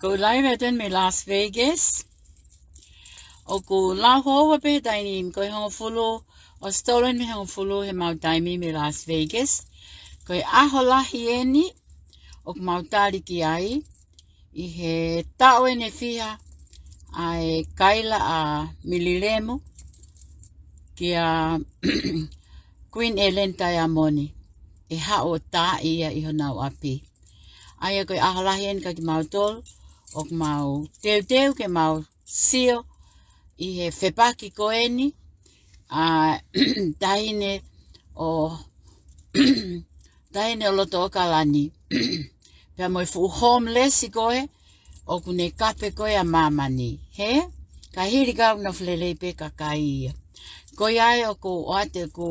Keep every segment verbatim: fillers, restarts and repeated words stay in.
Ko e live atu eni mei Las Vegas. ʻOku lau houa pē he taimi ni, ko e hongofulu, ʻosi tolu eni mei he hongofulu he mau taimi mei Las Vegas. Ko e ʻaho lahi eni ʻoku mau tali ki ai, ʻi he taʻu eni ʻe fiha ʻa e kaila ʻa Mililemu kia Kuini ʻEleni Taiamoni, ʻe haʻu ʻo tā ia ʻi honau ʻapi. ʻA ia ko e ʻaho lahi eni kia kimautolu, ʻoku mau teuteu ke mau sio ʻi he fepaki ko eni, ʻa e taʻahine ʻo, taʻahine ʻo loto ʻOkalani. Pea mo e fuʻu homeless ko ē, ʻoku ne kape ko ē ʻa māmani. Hē? Ka hili kau na felelei pē kakai ia. Ko ia ai ʻoku ʻoatu ʻeku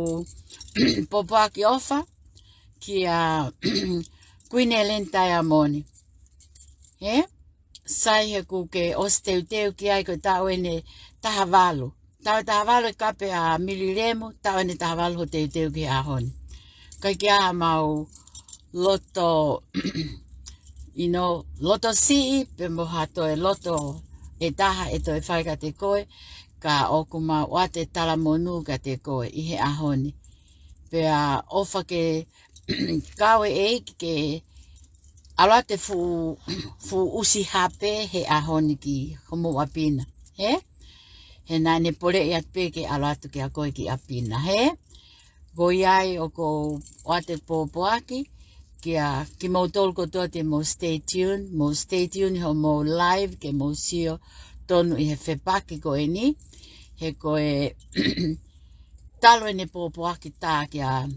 pōpoaki ʻofa kia Kuini ʻEleni Taiamoni. Hē? Sai he ʻoku ke ʻosi teuteu ki ai ko e taʻu eni ʻe taha valu. Taʻu ʻe taha valu e kape ʻa Mililemu, taʻu eni ʻe taha valu hoʻo teuteu ki he ʻaho ni. Kae ʻikai ke ʻi ai haʻamau loto, you know, loto siʻi, pe mo ha toe loto ʻe taha ʻe toe fai kiate koe, ka ʻoku mau ʻoatu e talamonū kiate koe ʻi he ʻaho ni. Pea ʻofa ke kau e ʻEiki ke ʻalu atu e fuʻu, fuʻu ʻusi hape he ʻaho ni ki homou ʻapi na. Hē? He naʻa ne poleʻi atu pē ke ʻalu atu kia koe ki ʻapi na. Hē? Ko ia ai ʻoku ou ʻoatu e pōpoaki kia kimoutolu kotoa te mou stay tuned, mou stay tuned ʻi hoʻomou live ke mou sio tonu ʻi he fepaki ko eni. He ko e talu eni e pōpoaki tā kia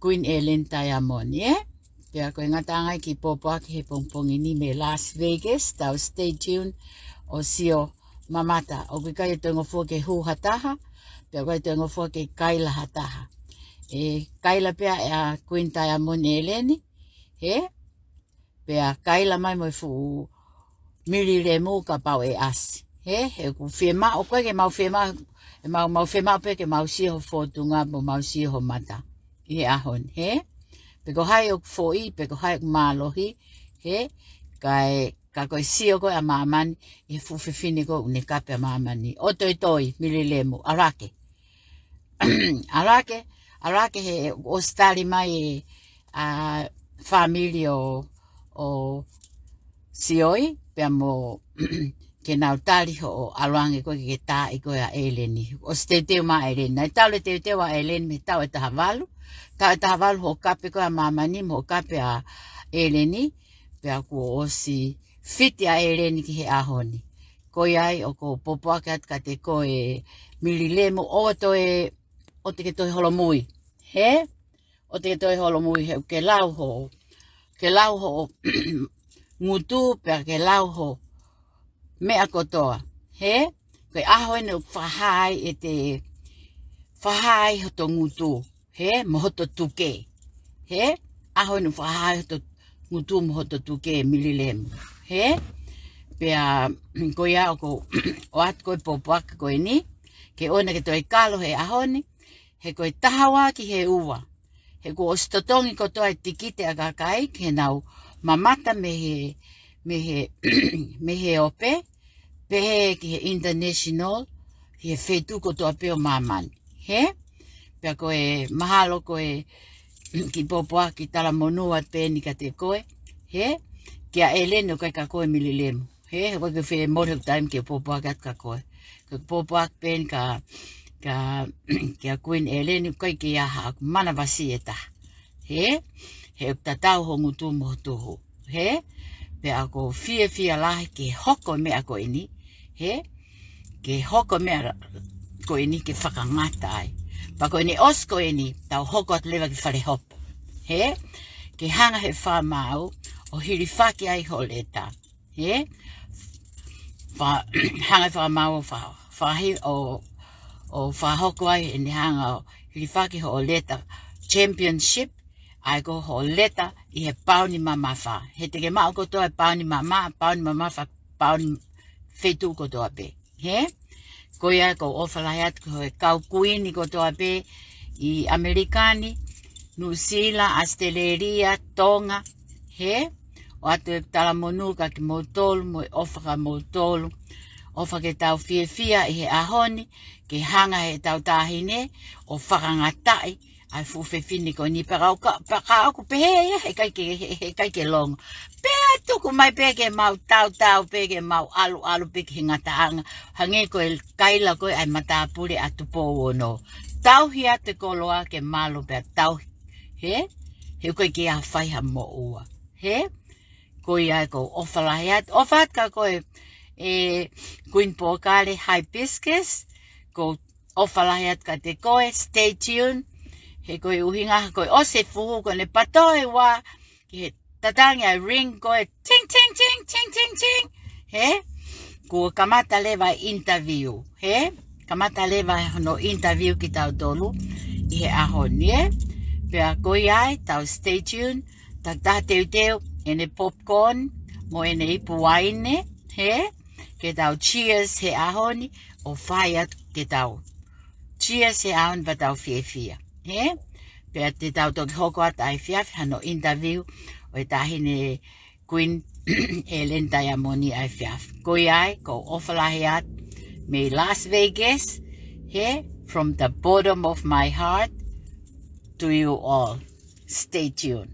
Kuini ʻEleni Taiamoni, ē? Pea ko e ngataʻanga ia e kiʻi pōpoaki he pongipongi ni mei Las Vegas, tau stay tuned ʻo sio mamata. ʻOku ʻikai ke toe ngofua ke hū ha taha, pea ʻoku ʻikai toe ngofua ke kaila ha taha. ʻE kaila pē ʻa Kuini Taiamoni ʻEleni, hē? Pea kaila mai mo e fuʻu Mililemu kapau ʻe ʻasi. Hē? He ʻoku fiemaʻu, ʻoku ʻikai ke mau fiemaʻu, ʻe mau, mau fiemaʻu pē ke mau sio ho fōtunga mo mau sio ho mata ʻi he ʻaho ni, hē? Pe ko hai ʻoku foʻi, pe ko hai ʻoku mālohi, hē? Kae, ka ko e sio ko ē ʻa māmani ʻi he fuʻu fefine ko ē ʻoku ne kape ʻa māmani. ʻOtoitoi, Mililemu, ʻalu hake. ʻAlu hake, ʻalu hake he ʻosi tali mai e, ʻa, fāmili ʻo, ʻo Sioi, pea mo ke nau tali hoʻo ʻalu ange ko ē ke tā ʻi ko ē ʻa ʻEleni. ʻOsi teuteu mai ʻa ʻEleni. Naʻe talu e teuteu ʻa ʻEleni mei he taʻu ʻe taha valu. Taʻu ʻe taha valu hoʻo kape ko ē ʻa māmani mo hoʻo kape ʻa ʻEleni, pea kuo ʻosi fiti ʻa ʻEleni ki he ʻaho ni. Ko ia ai ʻoku ou pōpoaki atu kiate koe Mililemu ʻoua toe, ʻoua te ke toe holomui. Hē? ʻOua te ke toe holomui he ke lau hoʻo, ke lau hoʻo ngutu pea ke lau hoʻo meʻa kotoa. Hē? Ko e ʻaho eni ʻoku fakahā ai ʻete, fakahā ai hoto ngutu. Hē? Mo hoto tuke. Hē? ʻAho eni ʻoku fakahā ai hoto ngutu mo hoto tuke Mililemu. Hē? Pea ko ia ʻoku ou ʻoatu ko ē pōpoaki ko eni, ke ʻoua naʻa ke toe kalo he ʻaho ni, he ko e taha ua ki he ua. He kuo ʻosi totongi kotoa e tikite ʻa e kakai ke nau mamata mei he, mei he, mei he ope, pehē ki he international, ki he feituʻu kotoa pē ʻo māmani. Hē? Pea ko e mahalo ko e kiʻi pōpoaki talamonū atu pē eni kiate koe. Hē? Kia ʻEleni ʻoku ʻikai kia koe Mililemu. Hē? He ʻoku ʻikai ke fie mole he taimi ke pōpoaki atu kia koe. Ke pōpoaki pē eni kia, kia, kia Kuini ʻEleni ʻoku ʻikai ke ʻi ai haʻaku manavasiʻi ʻe taha. Hē? He ʻoku tatau ho ngutu mo ho tuhu. Hē? Pea ʻoku ou fiefia lahi ke hoko e meʻa ko eni. Hē? Ke hoko e meʻa ko eni ke fakangata ai. Pea ko eni ʻosi ko eni, tau hoko atu leva ki fale hopo. Hē? Ke hanga he fakamaau ʻo hilifaki ai hoʻo leta. Hē? Fa-, hanga he fakamaau ʻo fa-, fahi-, ʻo, ʻo fakahoko ai ʻene hanga ʻo hilifaki hoʻo leta championship, ʻa ia ko hoʻo leta ʻi he pauni mamafa. He te ke maʻu kotoa e pauni mamafa, pauni mamafa, pauni feituʻu kotoa pē. Hē? Ko ia ʻoku ou ʻofa lahi atu ki he kau kuini kotoa pē ʻi ʻAmelika ni, Nuʻusila, ʻAositelēlia, Tonga. Hē? ʻoatu e talamonū kia kimoutolu, mo e ʻofa kia moutolu. ʻOfa ke tau fiefia ʻi he ʻaho ni, ke hanga heʻetau taʻahine ʻo fakangataʻi ʻa e fuʻu fefine ko eni. Pea ka, pea ka ʻoku pehē ia, heʻikai ke, he, heʻikai ke longo. Pea tuku mai pē ke mau tautau pē, ke mau ʻaluʻalu pē ki he ngataʻanga. Hangē ko e kaila ko ē ʻa e matāpule ʻa Tupou Ono. Tauhi atu e koloa ke malu pea tauhi. Hē? He ʻoku ʻikai ke ʻi ai ha fai ha moʻua. Hē? Ko ia ʻoku ou ʻofa lahi atu. ʻOfa atu kia koe, ē, Queen Pōkale Hibiscus. ʻOku ou ʻofa lahi atu kiate koe, stay tuned. He ko e ʻuhinga ko e ʻosi e fuhu ko ʻene pato e ua, ki he tatangi ʻa e ring ko e ting, ting, ting. Hē? Kuo kamata leva e interview. Hē? Kamata leva hono interview kitautolu ʻi he ʻaho ni, ē? Pea ko ia ai, tau stay tuned, tau teuteu ʻene popcorn, mo ʻene ipu uaine, hē? Ke tau cheers he ʻaho ni, ʻo fai atu ke tau cheers he ʻaho ni pea tau fiefia. Hē? Pea te tau toki hoko atu ʻa e efiafi hano interview ʻo e taʻahine Queen ʻEleni Taiamoni ʻa e efiafi. Ko ia ai, ʻoku ou ʻofa lahi atu. Mei Las Vegas, hē? From the bottom of my heart to you all. Stay tuned.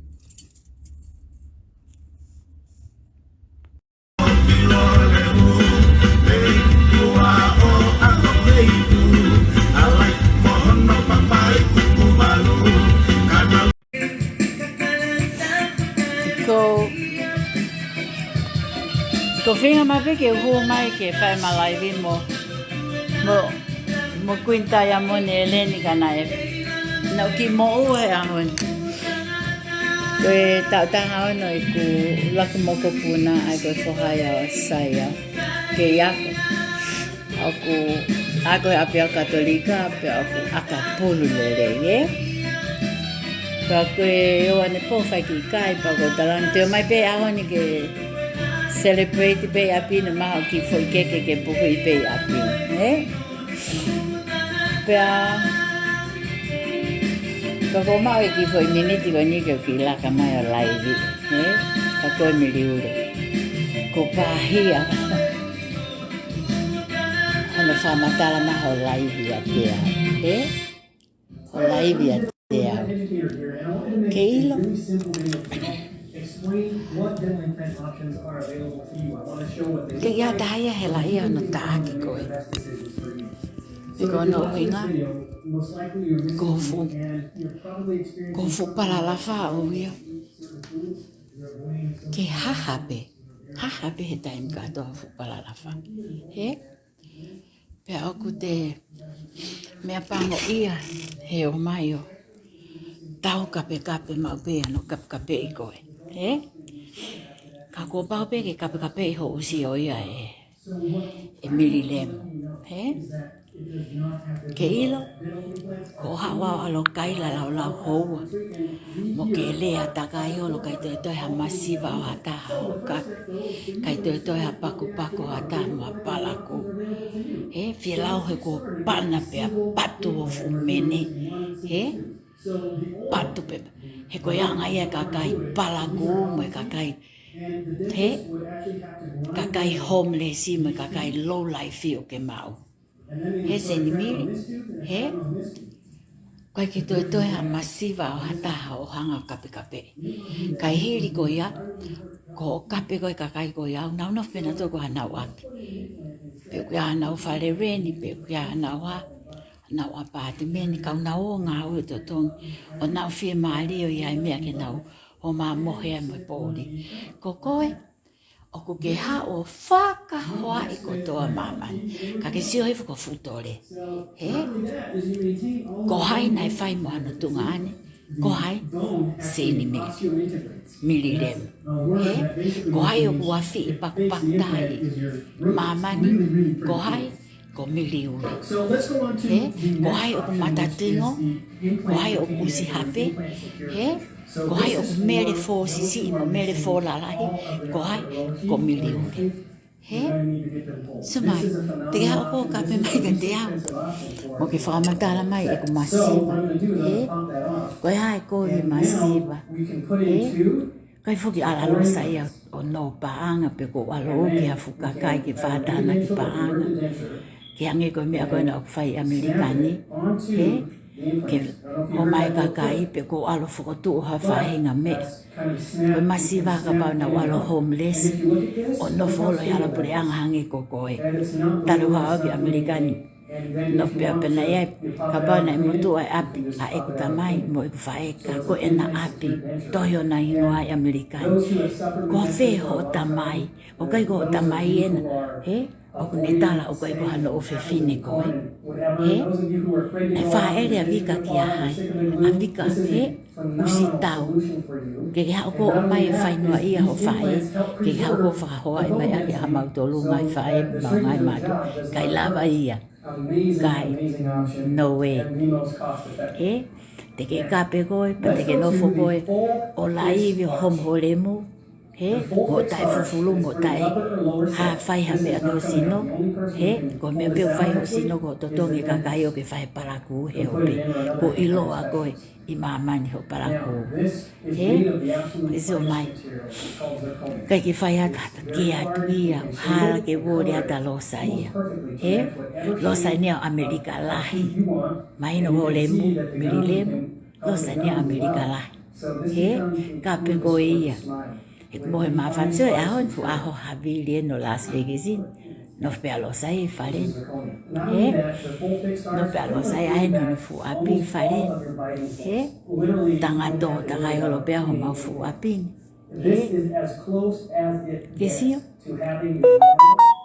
Ko, ko e feinga mai pē ke u hū mai ke fai ʻema laivi mo, mo, mo Queen Taiamoni ʻEleni ka naʻe, naʻá ku kiʻi moʻua he ʻaho ni. Ko e taʻu taha ono ʻeku ʻuluaki mokopuna, ʻa ia ko e foha ia ʻo Saia. Kei ako. ʻOku ako he ʻapiako Katolika, pea ʻoku ʻakapulu lelei, ē? Pea ko e ʻoua ne pō fai ki kai, pea ʻoku ou talaange toe mai pē ʻaho ni ke celebrate pē ʻi ʻapi ni, mahalo kiʻi foʻi keke ke puhuʻi pē ʻi ʻapi, ē? Pea, ka ʻoku ou maʻu e kiʻi foʻi miniti ko eni ke u kiʻi laka mai ʻo laivi, ē? Ka ko e miliule. Ko pahia. Hono fakamatala mai hoʻo laivi ʻiate au, ē? Hoʻo laivi ʻiate au. Ke ʻilo. Ke ia taha ia he laʻia hono taʻaki ko ē. He ko hono ʻuhinga, ko e fuʻu, ko e fuʻu palalafa ʻoʻou ia. Ke haha pē, haha pē he taimi kātoa, fuʻu palalafa. Hē? Pea ʻoku te meʻapango ia he ō mai ʻo tau kapekape maʻu pē ʻa hono kapekapeʻi koe. Hē? Ka kuo pau pē ke kapekapeʻi hoʻo sio ia ē. ʻE Mililemu, hē? Ke ʻilo, ko hoʻo haʻu ʻo ʻalu ʻo kaila laulau houa. Mo ke lea takai holo, ʻikai toe toe ha masiva ʻo ha taha ʻo ka. ʻIkai toe toe ha pakupaku ʻo ha taha mo ha palakū. Hē, fielau he kuo pana pea patu ʻo fuʻu mene. Hē? Patu pē. He ko e anga ia e kakai palakū mo e kakai, hē? Kakai homeless mo e kakai low life ʻoku ke maʻu. Hē Seinimili, hē? ʻIkai ke toe toe ha masiva ʻo ha taha ʻo hanga ʻo kapekapeʻi. Ka ʻi he hili ko ia, ko hoʻo kape ko ē e kakai ko ia, ʻoku nau nofo pē nautolu ko ē ʻi honau ʻapi. Pe ʻoku ʻi ai honau fale rent, pe ʻoku ʻi ai honau ʻa, honau ʻapaatimeni, ka ʻoku nau ō ʻo ngāue ʻo totongi, ʻo nau fiemālie ʻo ʻi ai e meʻa ke nau ō mai ʻo mohe ai mo e poʻuli. Ko koe, ʻoku ke haʻu ʻo fakahoaʻi kotoa māmani. Ka ke sio hifo ko e fuʻu tole. Hē? Ko hai naʻe fai mo hano tuongaʻane? Ko hai? Seinimili. Mililemu. Hē? Ko hai ʻoku afiʻi pakupaku taha ʻi māmani? Ko hai? Ko Miliuli. Hē? Ko hai ʻoku matatingo? Ko hai ʻoku ʻusi hape? Hē? Ko hai ʻoku mele fōsisiʻi mo mele fōlalahi? Ko hai? Ko Miliuli. Hē? Sio mai, te ke haʻu ʻo kape mai kiate au. Mo ke fakamatala mai ʻeku masiva. Hē? Ko e hā e kovi e masiva? Hē? ʻIkai foki ʻalu ʻa Losa ia ʻo nofo paʻanga pe ko e ʻalu ki ha fuʻu kakai ke fakatānaki paʻanga. Ke hangē ko e meʻa ko ē naʻe fai ʻi ʻAmelika ni. He? Ke ʻomai kakai pe ko e ʻalu fokotuʻu ha faʻahinga meʻa. Ko e masiva kapau naʻa ʻalu homeless ʻo nofo holo ʻi hala puleʻanga hangē ko koe. Talu haʻo ʻalu ki ʻAmelika ni. Nofo pē ʻo pehē ai, kapau naʻe motuʻa e ʻapi ʻa ʻeku tamai mo ʻeku faʻē, ka ko ʻena ʻapi, tohi ʻona hingoa ʻi ʻAmelika ni. Ko fē hoʻo tamai? ʻOku ʻikai ko hoʻo tamai ʻena, he? ʻOku ne tala ʻoku ʻikai ko hano ʻofefine koe. He? ʻE fāʻele ʻa Vika kia hai? ʻA Vika, he? ʻUsitau. Ke ke haʻu koe ʻo ʻomai e fai noaʻia hoʻo faʻē. Ke ke haʻu koe ʻo fakahoaʻi mai ʻaki ʻa mautolu ngaahi faʻē, mau ngaahi mātuʻa. ʻIkai lava ia. ʻIkai. No way. He? Te ke kape koe, pea te ke nofo koe ʻo laivi ʻo homo holemu. He? Mo taʻefufulu, mo taʻe ha fai ha meʻa ki ho sino. He? Ko e meʻa pē ʻoku fai ho sino ko e totongi e kakai ʻo ke fai e palakū he ope. Kuo ʻiloa koe ʻi māmani hoʻo palakū. He? Isi ʻomai. ʻIkai ke fai atu ha taha ke atu ia, hala ke voli atu ʻa Losa ia. He? Losa ni ʻa ʻAmelika lahi. Mahino ko e lemu, mili lemu. Losa ni ʻa ʻAmelika lahi. He? Kape koe ia. He ko e mohe māfana, sio e ʻaho ni, fuʻu ʻaho havili ʻeni ʻo Las Vegas ni. Nofo pē ʻa Losa ʻi he fale ni. He? Nofo pē ʻa Losa ʻi he ʻaho ni, hono fuʻu ʻapi ʻi fale ni. He? Tangata ʻo takai holo pē ʻa homau fuʻu ʻapi ni. He? Ke sio?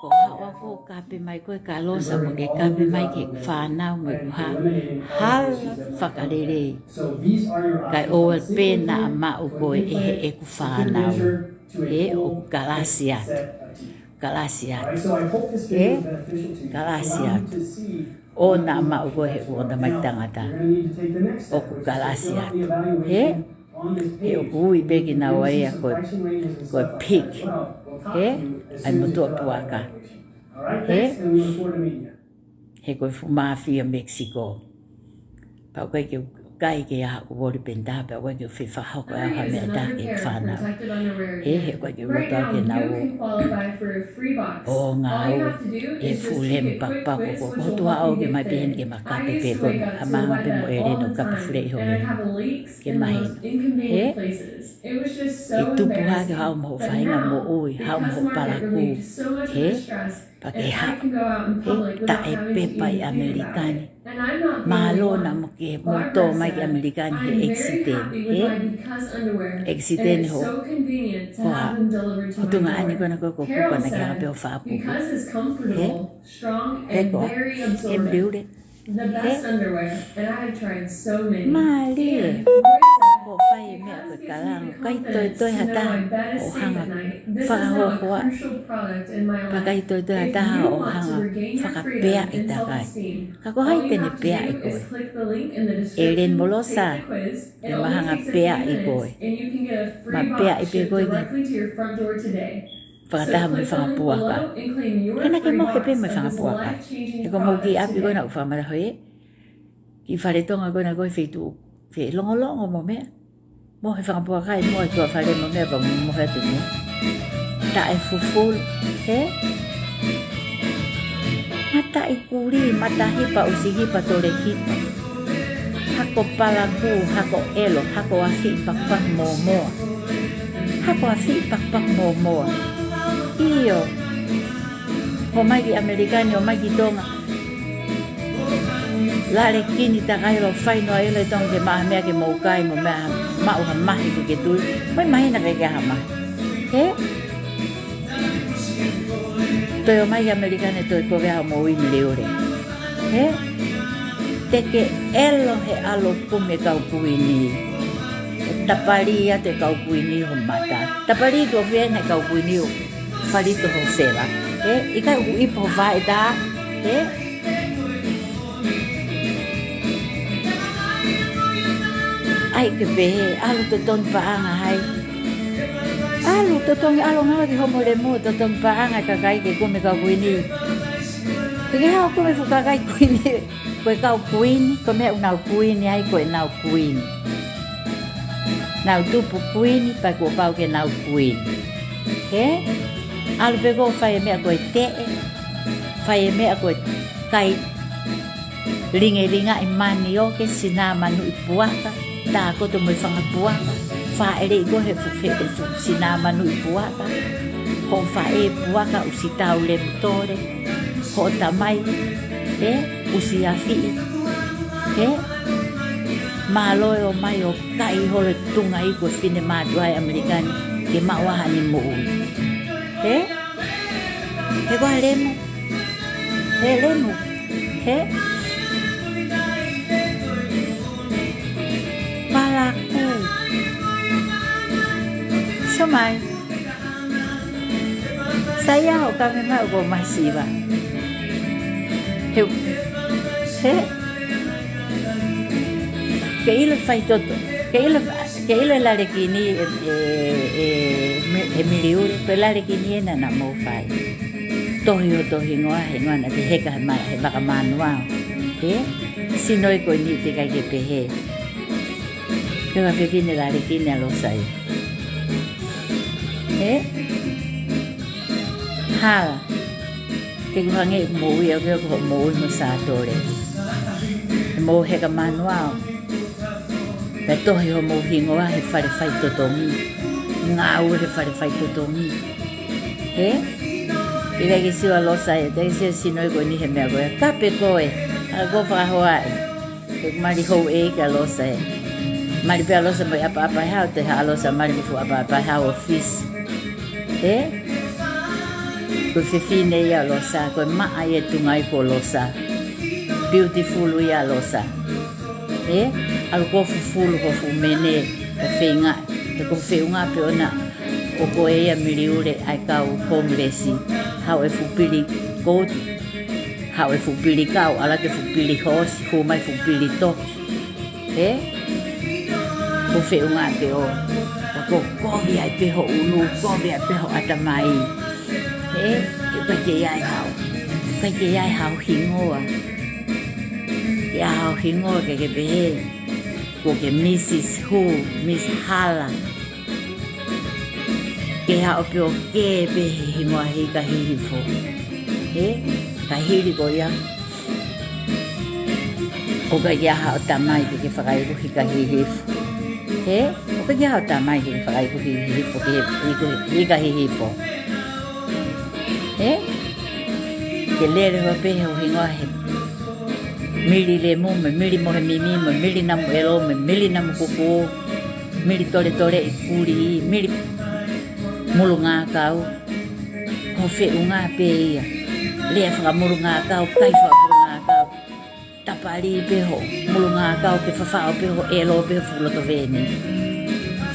Ko haʻo ako kape mai koe ka Losa mo ke kape mai ki heʻeku fānau mo ʻeku hā. Hala fakalelei. Kae ʻoua pē naʻa maʻu koe ʻe heʻeku fānau. He ʻoku kalasi atu. Kalasi atu. He? Kalasi atu. ʻOua naʻa maʻu koe heʻeku ʻotamaki tangata. ʻOku kalasi atu. He? He ʻoku ui pē kinaua ia ko e, ko e pig. He? ʻA e motuʻa puaka. He? He ko e fuʻu māfia Mexico. Pea ʻoku ʻikai ke, ʻikai ke ʻi ai haʻaku voli peni taha, pea ʻoku ʻikai ke u fie fakahoko ʻe au ha meʻa ʻe taha ki heʻeku fānau. He, he ʻoku ʻikai ke u loto au ke nau ō ʻo ngāue he fuʻu lemu pakopako ko ē. Ko hoku tuʻa ʻoku ʻomai pē heni ke ma kape pē koe, ha mahanga pē mo ʻEleni ʻo kape fuleʻi holo. Ke mahino. He? ʻE tupu hake haʻo mo hoʻo faʻahinga moʻui, haʻo mo hoʻo palakū. He? Pea ke haʻu. He? Taʻe pepa ʻi ʻAmelika ni. Mālō naʻa mo ke mo tō mai ki ʻAmelika ni he accident. He? Accident ho. Ko ha. Ho tuongaʻane ko ena ko e ko kupa na ke hanga pē ʻo fakapupu. He? He ko. He mliure. The best underwear, and I have tried so many. Mālie. Ko e fai e meʻa ko e kalanga. ʻIkai toe toe ha taha ʻo hanga fakahōhoa. Pea ʻikai toe toe ha taha ʻo hanga fakapeaʻi takai. Ka ko hai te ne peaʻi koe? ʻEleni mo Losa, ʻe ma hanga peaʻi koe. Ma peaʻi pē koe ki fakataha mo e fanga puaka. He naʻa ke mohe pē mo e fanga puaka. He ko hoʻomou kiʻi ʻapi ko ē naʻa ku fakamālō he kiʻi fale Tonga ko ena ko e feituʻu felongolongo mo meʻa. Mohe fanga puaka ʻi muʻa ʻi tuʻa fale mo meʻa pea mo mohe atu mo. Taʻefufulu, he? Mataʻi kulī, matahipa, ʻusihipa, tolehipa. Hako palakū, hako ʻelo, hako afiʻi pakpak mōmoa. Hako afiʻi pakpak mōmoa. ʻIo. ʻOmai ki ʻAmelika ni, ʻomai ki Tonga. Lale kini takai lo fai noa ʻelo ʻi Tonga ke maʻu ha meʻa ke mou kai mo meʻa ha maʻu ha mahi ke ke tui. Mo e mahina ke ke ha mahi. He? Toe ō mai ki ʻAmelika ni toe kovi ʻa hoʻomou ʻimi leule. He? Te ke ʻelo he ʻalu kumi e kau kuini. ʻE tapali atu e kau kuini ho mata. Tapali tuʻo fiha ʻena e kau kuini ʻo fali atu ho fela. He? ʻIkai ʻoku ipu ho vaʻe tā. He? ʻAi ke pehē, ʻalu totongi paʻanga hai. ʻAlu totongi, ʻalu ngāue ki homo lemu, totongi paʻanga e kakai ke kumi e kau kuini. He ke haʻu kumi e fuʻu kakai kuini, ko e kau kuini, ko e meʻa ʻoku nau kuini ai, ko ʻenau kuini. Nau tupu kuini, pea kuo pau ke nau kuini. Hē? ʻAlu pē koe ʻo fai e meʻa ko e teʻe, fai e meʻa ko e kai lingelingaʻi manioke, sinā manuʻi puaka, tākoto mo e fanga puaka, fāʻeleʻi koe he fu-, fe-, he fu-, sinā manuʻi puaka, hoʻo faʻē puaka ʻosi tau lemu tole, hoʻo tamai, ē, ʻosi afiʻi, ē, mālō e ō mai ʻo kai holo e tunga iku e finemātuʻa ʻi ʻAmelika ni ke maʻu ai haʻane moʻui. Hē? He ko e lemu. He lemu. Hē? Palaku. Sio mai. Sai ia hoʻo kame mai ʻoku masiva. He, he. Ke ʻilo faitoto. Ke ʻilo, ke ʻilo e lalekini e, e, e, mi-, e miliule. Ko e lalekini ena naʻa mou fai. Tohi hoto hingoa, hingoa naʻa te heka he ma-, he vaka manuao. Hē? Sino ē ko eni teʻeki ai ke pehē. Ko e fefine lalekini ʻa Losa ia. Hē? Hala. Ke u hangē ʻoku mou ʻi ai ʻo ke ʻoku mou ʻi mo Sātole. He mou heka manuao. Pea tohi hoʻomou hingoa he fale faitotongi. Ngāue he fale faitotongi. Hē? Teʻeki ai ke sio ʻa Losa ia, teʻeki ai ke sio e sino ē ko eni he meʻa ko ē. Kape koe, ʻa ko fakahoaʻi. He mali houʻeiki ʻa Losa ē. Mali pē ʻa Losa mo e ʻapaʻapa ʻe hao, te haʻu ʻa Losa mali mo e fuʻu ʻapaʻapa ʻe hao ʻo Fisi. Hē? Ko e fefine ia ʻa Losa, ko e maʻa ia e tunga iku ʻo Losa. Beautiful ia ʻa Losa. Hē? ʻAlu koe ʻo fufulu ho fuʻu mene, ʻo feinga, he ko e feʻunga pē ʻona ʻo ko e ia miliule ʻa e kau Kongilesi, haʻu e fuʻu pili kouti. Haʻu e fuʻu pili kau, ʻalu ki he fuʻu pili hoosi, hū mai fuʻu pili toki. Hē? Ko e feʻunga pē ʻo, ʻo ko kovi ai pē ho ʻulu, kovi ai pē ho ʻatamai. Hē? He ʻoku ʻikai ke ʻi ai hao. ʻIkai ke ʻi ai hao hingoa. Ke ʻi ai hao hingoa ke ke pehē. Ko ke Mrs Who, Miss Hala. Ke haʻu pē ʻo kē pē he hingoa Hika Hihifo. Hē? Ka hili ko ia. ʻOku ʻikai ke ʻi ai haʻo tamai ke ke fakaiku Hika Hihifo. Hē? ʻOku ʻikai ke ʻi ai haʻo tamai ke ke fakaiku Hihifo, ke he, iku Hika Hihifo. Hē? Ke lele hoa pē he ho hingoa he mili lemu, mo e mili mohe mimi, mo e mili namu ʻelo, mo e mili namu kuku, mili toletole ʻi kuli, mili mulungākau. Ko e feʻunga pē ia. Lea fakamulungākau, kai fakamulungākau. Tapali pē ho mulungākau ke fafaʻo pē ho ʻelo pē ho fuʻu loto veni.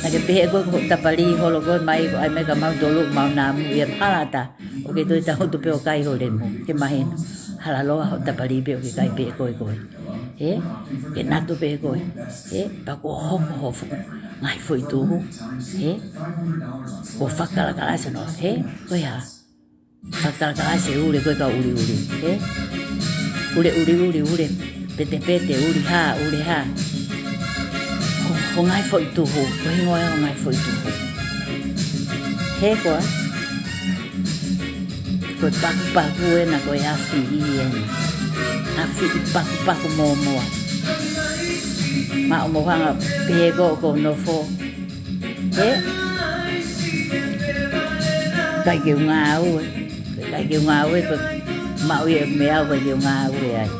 Naʻa ke pehē koe ko hoʻo tapali holo koe mai ko ai mai ka mau tolu mau namu ia halata. ʻOku ke toe tau tu pē ʻo kai ho lemu. Ke mahino. Hala loa hoʻo tapali pē ʻoku ke kai pē koe koe. Hē? Ke natu pē koe. Hē? Pea kuo hoko ho fuʻu ngaahi foʻi tuhu. Hē? Kuo fakakalakalasi hono. Hē? Ko e hā? Fakakalakalasi e ule ko e kau uliuli. Hē? Ule uliuli, ule petepete, ule hā, ule hā. Ho, ho ngaahi foʻi tuhu, ko e hingoa ia ho ngaahi foʻi tuhu. Hē koā? Ko e pakupaku ena, ko e afiʻi ena. Afiʻi pakupaku mōmoa. Maʻu mo hanga pehē ko ʻoku ou nofo. Hē? ʻIkai ke u ngāue. ʻIkai ke u ngāue, ko e maʻu ia e meʻa ʻoku ʻikai ke u ngāue ai.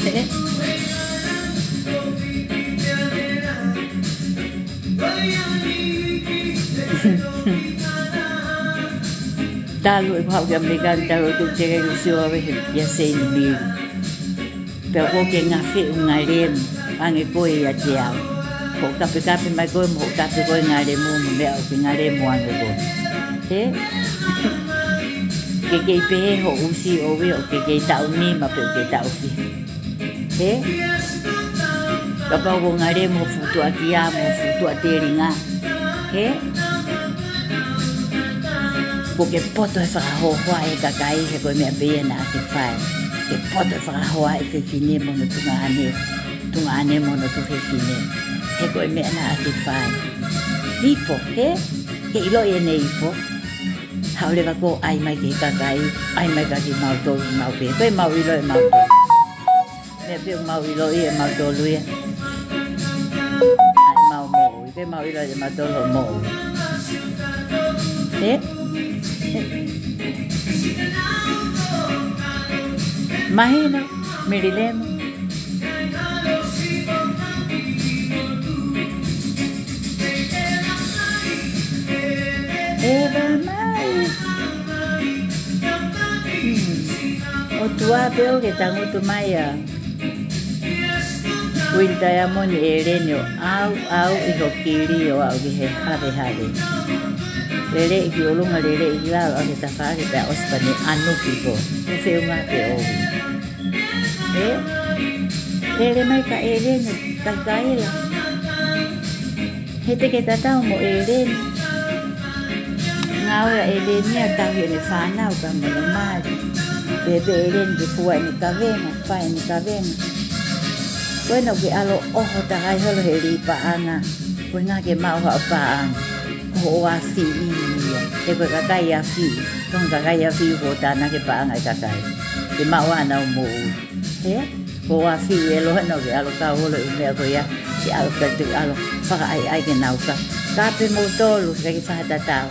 Hē? Talu ʻeku haʻu ki ʻAmelika ni, talu ʻeku teʻeki ke u sio ʻave he ʻia Seini Mili. Pea ʻoku ke ngafeʻi e ngalemu, ange koe ʻiate au. Ko e kapekape mai koe mo e kape ko e ngalemu, mo e meʻa ʻoku ke ngalemu ange koe. Hē? Ke kei pehē hoʻo ʻusi ʻoku ke kei taʻu nima pe ʻoku ke taʻu fiha. Hē? Kapau ko e ngalemu ho fuʻu tuʻakia, mo e fuʻu tuʻa telinga. Hē? ʻOku ke poto he fakahoahoa e kakai he ko e meʻa pē ia naʻa ke fai. ke poto fakahoa e fefine mo hono tuongaʻane, tuongaʻane mo hono tuofefine. He ko e meʻa naʻa ke fai. Ifo, he? Ke ʻiloʻi ʻene ifo. Haʻu leva koe ʻai mai ki he kakai, ʻai mai kia kimautolu, mau pehē. Ko e mau ʻilo ʻe mautolu. Meʻa pē ʻoku mau ʻiloʻi ʻe mautolu ia. ʻAi mau moʻui. Ke mau ʻilo ʻe mautolu hoʻo moʻui. He? Mahino, Mililemu. ʻEva mai. Hmm. ʻOtua pē ʻoku ke tangutu mai ā. Kuini Taiamoni ʻEleni ʻo ʻauʻau ʻi ho kili ʻo aʻu ki he havehave. Lele ki ʻolunga, lele ki lalo, ʻa ke tafaʻaki pea ʻosi pea ne ʻanuki koe. Ko e feʻunga pē ʻoku. Ē? Lele mai ka ʻEleni, ka Kaila. He te ke tatau mo ʻEleni. Ngāue ʻa ʻEleni ʻa tauhi ʻene fānau ka mono mali. Pehē pē ʻEleni ke fua ʻene kavenga, fai ʻene kavenga. Ko ena ʻoku ke ʻalu ʻo ʻoho takai holo he lī paʻanga. Ko e ʻuhinga ke maʻu haʻo paʻanga. Ko hoʻo afi ia. He ko e kakai afi. Ko e kakai afi ko e tānaki paʻanga e kakai. Ke maʻu ʻa ʻenau moʻui. He? Ko e afi e loa ʻena ʻoku ke ʻalu kau holo ʻi he meʻa ko ia, ke ʻalu ka te ʻalu fakaʻaiʻai ke nau ka. Kape moutolu, ka ke fakatatau.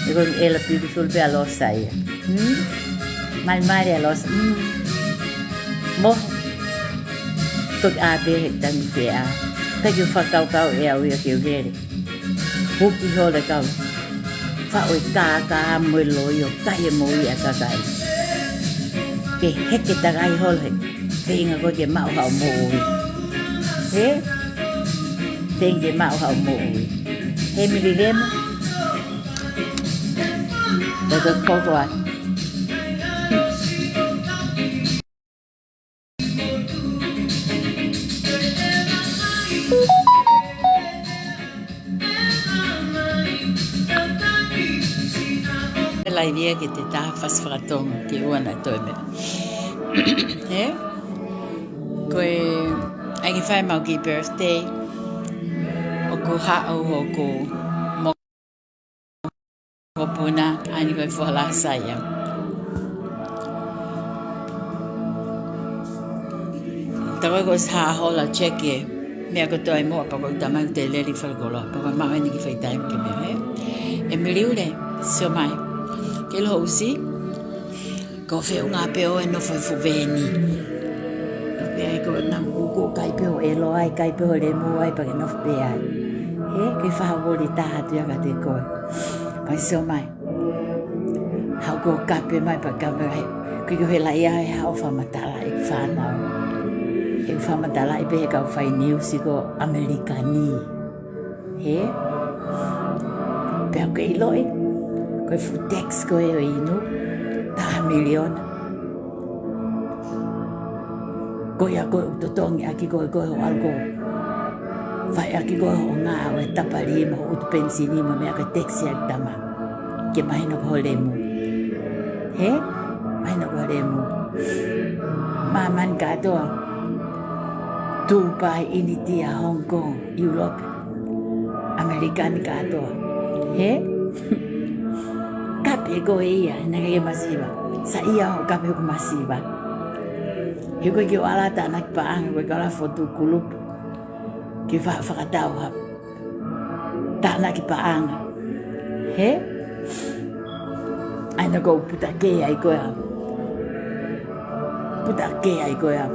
ʻE ko e ʻela pili sulu pē ʻa Losa ia. Hmm? Malimali ʻa Losa. Hmm. Mo. Toki ʻā pē he tangi pē ʻa. Ka ke fakakaukau ʻe au ia ke u lele. Huki holo e kau. Faʻu e kākā mo e loi ʻo kai e moʻui ʻa e kakai. Ke heke takai holo he. Feinga koe ke maʻu haʻo moʻui. He? Feinga ke maʻu haʻo moʻui. He Mililemu. Ka ke kotoa. Laivi ia ke te taha fasi fakatonga ke ʻoua naʻa toe meʻa. He? Ko e, ʻai ke fai mau kiʻi birthday. ʻOku haʻu, ʻoku mo Ko Puna, ʻa eni ko e fuʻu hala sai ia. Tau ko e hā hola check e. Meʻa ko e toe mo, pea ko e tamai te lele fale koloa. Pea ko e maʻu eni ki fai taimi ke meʻa, ē? ʻE Miliule, sio mai. Ke loho ʻusi. Ko e feʻunga pē ʻo e nofo he fuʻu veni. Nofo pē ai ko e namu kuku kai pē ʻo e loa ai, kai pē ʻo lemu ai, pea ke nofo pē ai. He, ke fāvoli taha atu ia kiate koe. Pea sio mai. Haʻu ko e kape mai pea kape ai. Ko e ke hela ia he haʻu fakamatala e fānau. He fakamatala ʻi pē he kau fai niusi ko ʻAmelika ni. He? Pea ke ʻiloʻi. Ko e fuʻu tax ko e inu. Taha miliona. Ko ia ko e ʻū totongi ʻaki ko e ko e ho ʻalu ko. Fai ʻaki ko e ho ngāue tapali mo ʻū penisini mo meʻa ko e tax ia tama. Ke mahino ko ho lemu. He? Mahino ko ho lemu. Māmani kātoa. Dubai, ʻInitia, Hong Kong, Europe. ʻAmelika ni kātoa. He? Kape ko ia, naʻe ke masiva. Saiʻia hoʻo kape ʻoku masiva. He ko e ke ʻalu ʻo tānaki paʻanga, ko e ke ʻalu ʻo fotu kulupu. Ke fa-, fakatau ha. Tānaki paʻanga. He? ʻAi naʻa ko puta ke ai ko ia. Puta ke ai ko ia.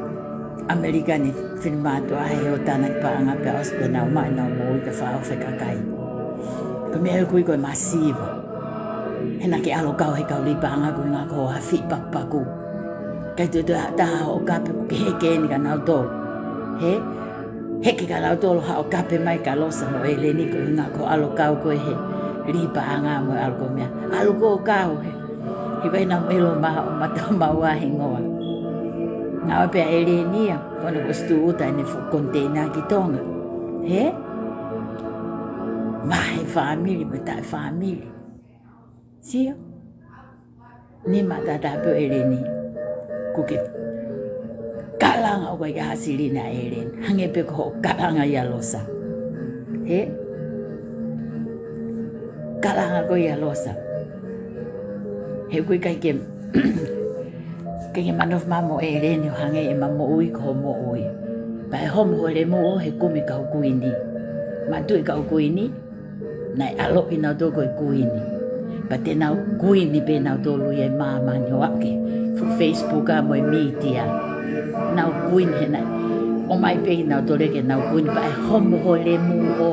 ʻAmelika ni finemātuʻa he ʻo tānaki paʻanga pea ʻosi pē nau maʻu ʻenau moʻui ke fakaʻofa e kakai. Ko e meʻa ʻoku ui ko e masiva. He naʻa ke ʻalu ʻo kau he kau lī paʻanga ko e ʻuhinga ko ha fiʻi pakupaku. Kai tuʻu ha taha hoʻo kape ʻoku ke heke eni kia nautolu. He? Heke kia nautolu haʻo kape mai kia Losa mo ʻEleni ko e ʻuhinga ko e ʻalu ʻo kau koe he lī paʻanga mo e ʻalu ko e meʻa. ʻAlu ko e kau he. He vai na melo ma, ma tau mau ʻa hingoa. Ngāue pē ʻa ʻEleni ia, ko ʻena ko e ʻosi tuʻuta ʻene fuʻu koniteina ki Tonga. He? Mahe fāmili, mo e taʻe fāmili. Sio? Nima tata pē ʻo ʻEleni. Kuo ke Kalanga ʻoku ʻikai ke ʻasi lini ʻa ʻEleni. Hangē pē ko hoʻo kalanga ʻia Losa. Hē? Kalanga ko ia Losa. He ʻoku ʻikai ke, ʻikai ke ma nofo mai mo ʻEleni ʻo hangē ʻema moʻui ko hoʻo moʻui. Pea ʻe homo ho lemu ʻo he kumi kau kuini. Manatuʻi kau kuini, naʻe ʻaloʻi nautolu ko e kuini. Pea te nau kuini pē nautolu ia ʻi māmani ʻo aʻu ki he fuʻu Facebook ʻa mo e mītia. Nau kuini he naʻe ʻomai pē ʻe nautolu ke nau kuini pea ʻe homo ho lemu ʻo,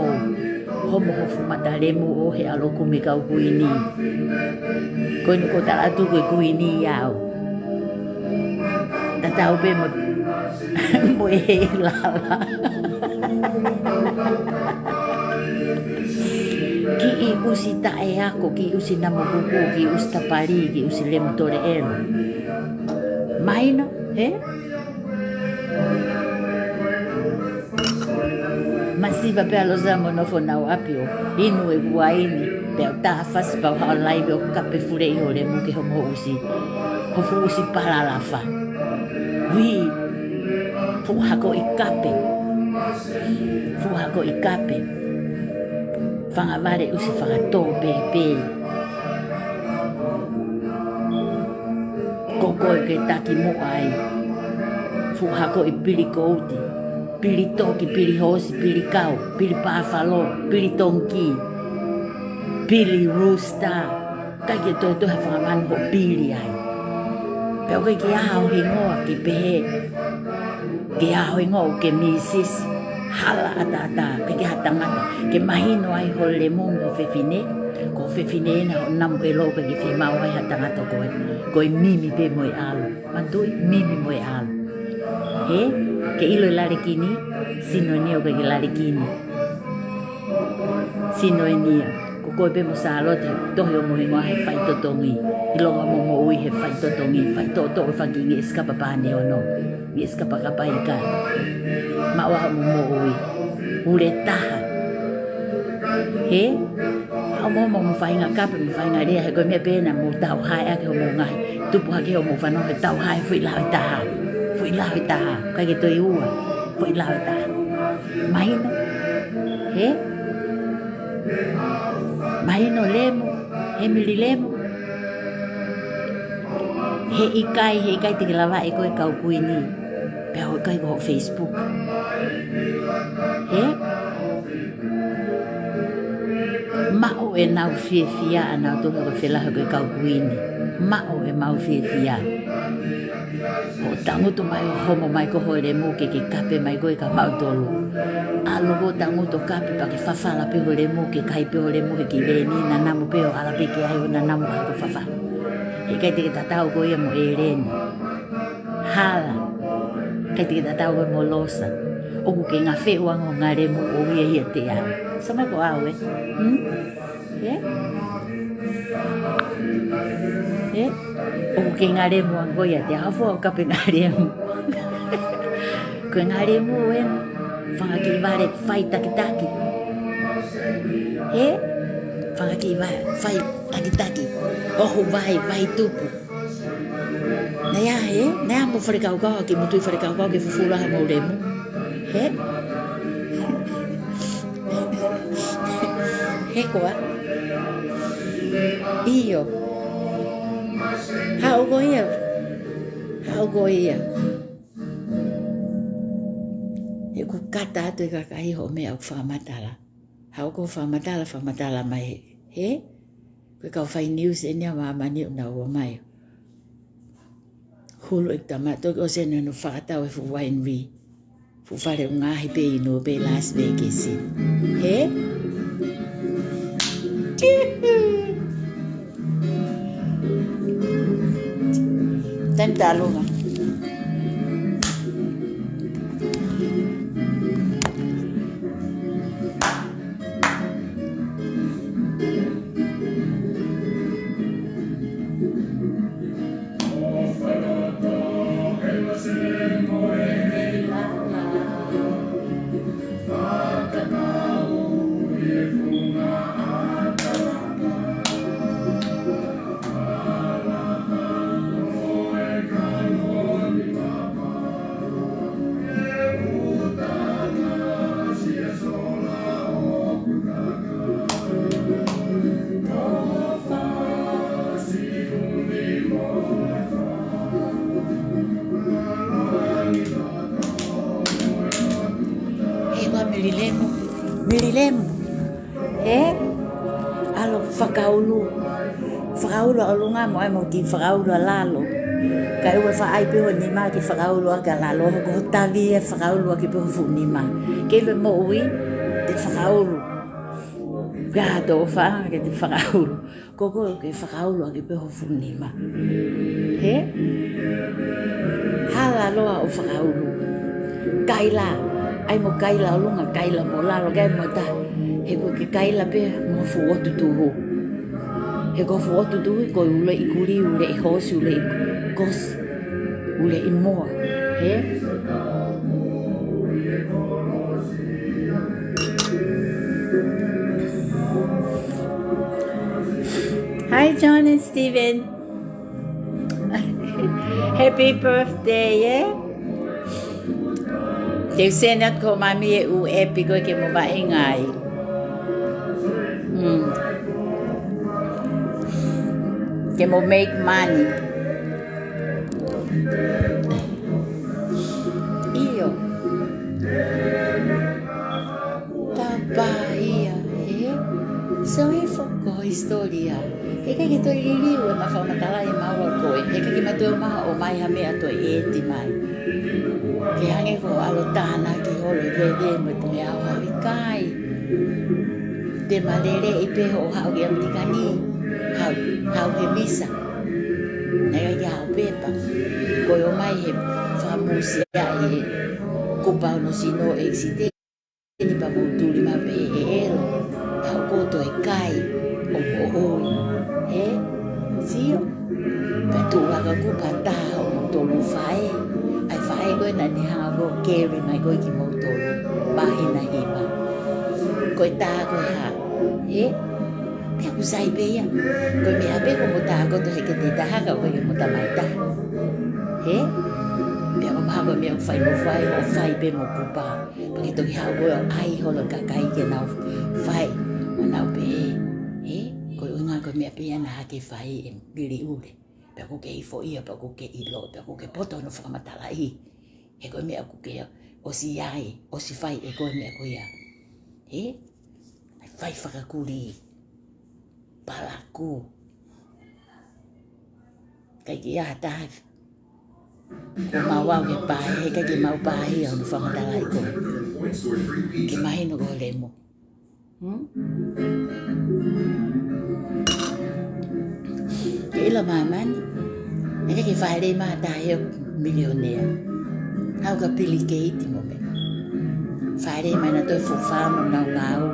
homo ho fuʻu mata lemu ʻo he ʻalu ʻo kumi kau kuini. Ko eni ʻoku ou tala atu ko e kuini ia au. Tatau pē mo, mo e hei lala. Kiʻi ʻusi taʻeako, kiʻi ʻusi namu kukū, kiʻi ʻusi tapali, kiʻi ʻusi lemu tole ʻelo. Mahino, hē? Masiva pē ʻa Losa mo nofo ʻi honau ʻapi ʻo inu e uaini, pea u tā fasi pea u haʻu laivi ʻo kape fuleʻi ho lemu ke homo ʻusi. Ho fuʻu ʻusi palalafa. Ui, fuʻu hako ʻi kape. Fuʻu hako ʻi kape. Fanga vale ʻusi fakatō pēpē. Ko koe ke taki muʻa ai. Fuʻu hako ʻi pili kouti, pili toki, pili hoosi, pili kau, pili pāfalō, pili tongikī, pili rooster. ʻIkai ke toetoe ha fanga manu hoʻo pili ai. Pea ʻoku ʻikai ke ʻi ai ho hingoa ke pehē, ke ʻi ai ho hingoa ʻoku ke misisi. Hala ʻataʻatā, ʻikai ke ʻi ai ha tangata ke mahino ai ho lemu mo ho fefine. Ko ho fefine ena hoʻo namu ʻelo, ʻikai ke fiemaʻu ai ha tangata, ko e, ko e mimi pē mo e ʻalu. Manatuʻi, mimi mo e ʻalu. Hē? Ke ʻilo e lalekini, sino eni ʻoku ʻikai ke lalekini. Sino eni ia. Ko koe pē mo Sālote, tohi homo hingoa he faitotongi. ʻIlonga homo moʻui he faitotongi, faitoʻotoʻo e fanga kiʻi ngeʻesi kapa pane ono, ngeʻesi kapa kapa ika. Maʻu ā homo moʻui. Ule taha. Hē? Haʻu mo mo mo faʻahinga kape, mo faʻahinga lea, he ko e meʻa pē ena mou tauhae ʻaki hoʻomou ngaahi, tupu hake hoʻomou fanongo he tauhae, foʻi lao ʻe taha. Foʻi lao ʻe taha. ʻIkai ke toe ua. Foʻi lao ʻe taha. Mahino? Hē? Mahino lemu? Hemili lemu? He ʻikai, he ʻikai te ke lava ʻe koe kau kuini. Pea ʻoku ʻikai ko hoʻo Facebook. Hē? Maʻu ʻenau fiefia ʻanautolu ko e felāveʻi ko e kau kuini. Maʻu ʻemau fiefia. Hoʻo tangutu mai ʻo homo mai ko ho lemu ke ke kape mai koe kia mautolu. ʻAlu hoʻo tangutu ʻo kape pea ke fafala pē ho lemu, ke kai pē ho lemu he kiʻi leni, nanamu pē ʻo ala pē ki ai ʻo nanamu ʻa ko fafala. He ʻikai te ke tatau koe ia mo ʻEleni. Hala. ʻIkai te ke tatau koe mo Losa. ʻOku ke ngafeʻu ange ho ngalemu ʻo ia ia te au. Sama ko au ē. Hmm? Hē? Hē? ʻOku ke ngalemu ange koe ia te au. Hafua ʻo kape ngalemu. Ko e ngalemu ē. Fanga kiʻi vale fai takitaki. Hē? Fanga kiʻi vale fai takitaki. ʻOho vai, vai tupu. Naʻe ʻi ai, hē? Naʻe ʻi ai mo e fale kaukau, ke mutu ʻi fale kaukau, ke fufulu ai hoʻomou lemu. Hē? Hē koā? ʻIo. Haʻu koe ia. Haʻu koe ia. He ʻoku kata atu e kakai hoʻo meʻa ʻoku fakamatala. Haʻu koe ʻo fakamatala, fakamatala mai hē. Ko e kau fai news eni ʻa māmani ʻoku nau ō mai. Hulu e tama toki ʻosi eni ʻo fakatau e fuʻu winery. Fuʻu fale ʻoku ngaohi pē inu pē Las Vegas. Hē? Taimi tālunga. Fakaulu. Fakaulu ʻa ʻolunga mo ʻai mo ki fakaulu ʻa lalo. Kae ʻoua faʻa ʻai pē ho nima ke fakaulu ʻaki ʻa lalo, ko ho tavi ʻe fakaulu ʻaki pē ho fuʻu nima. Ke ʻilo e moʻui, te fakaulu. Ka to fa ke te fakaulu. Ko koe ke fakaulu ʻaki pē ho fuʻu nima. Hē? Hala loa ʻo fakaulu. Kaila. ʻAi mo kaila ʻolunga, kaila mo lalo, kae mo ta. He ko e ke kaila pē mo fuʻu ʻotu tuhu. He ko fuʻu ʻotu tuhu, ko e uleʻi kulī, uleʻi hoosi, uleʻi kosi, uleʻi moa. Hē? Hi, John and Steven. Happy birthday, ē? Te u send atu ki ho mami e ʻū ʻepi ko ē ke mo vaʻinga ai. Mm. Ke mo make money. ʻIo. Tapa ia, hē? So hifo ko ho hisitōlia. He ʻikai ke toe liliu ʻema fakamatala ʻi he maua ko ē. He ʻikai ke ma toe ʻomai ha meʻa toe ʻeti mai. Ke hangē ko e ʻalu ʻo tānaki holo e veve mo e meʻa ʻo haʻu, ʻikai. Te ma leleʻi pē hoʻo haʻu ki ʻAmelika ni. Haʻu, haʻu he visa. Naʻe ʻikai ke haʻu pepa. Ko e ʻomai he fakamusia ʻi he kupa hono sino ʻeisite. Ni pea mou tuli mai pē he ʻelo, haʻu kotoa e kai ʻo moʻui. Hē? Sio? Pea tuʻu hake kupa taha ʻo moutolu faʻē. ʻAi faʻē ko ē naʻa ne hanga ʻo carry mai ko ē kimoutolu. Māhina hiva. Ko e taha ko e hā? Hē? Pea ʻoku sai pē ia. Ko e meʻa pē ko mo taha kotoa he kete taha ka ʻoku ʻikai ke mo tamai taha. Hē? Pea ko e meʻa ko e meʻa ʻoku fai mo fai, ʻo fai pē mo kupa. Pea ke toki haʻu ko ē ʻo ʻai holo e kakai ke nau fai, ʻo nau pehē, hē, ko e ʻuhinga ko e meʻa pē ia naʻa ke fai ʻe Miliule. Pea ʻoku ke hifo ia, pea ʻoku ke ʻilo, pea ʻoku ke poto hono fakamatalaʻi. He ko e meʻa ʻoku ke ʻosi ʻai, ʻosi fai ʻe koe e meʻa ko ia. Hē? ʻAi fai fakakulī. Palaku. ʻIkai ke ʻi ai ha taha. Ko mau au ke pāhia, he ʻikai ke mau pāhia hono fakamatalaʻi ko ē. Ke mahino ko e lemo. Hmm? Ke ʻilo māmani. He ʻikai ke fāʻeleʻi mai ha taha ʻe milionea. Haʻu kia Pili Keiti mo meʻa. Fāʻeleʻi mai nautolu e fuʻu fāmu ʻenau ngāue.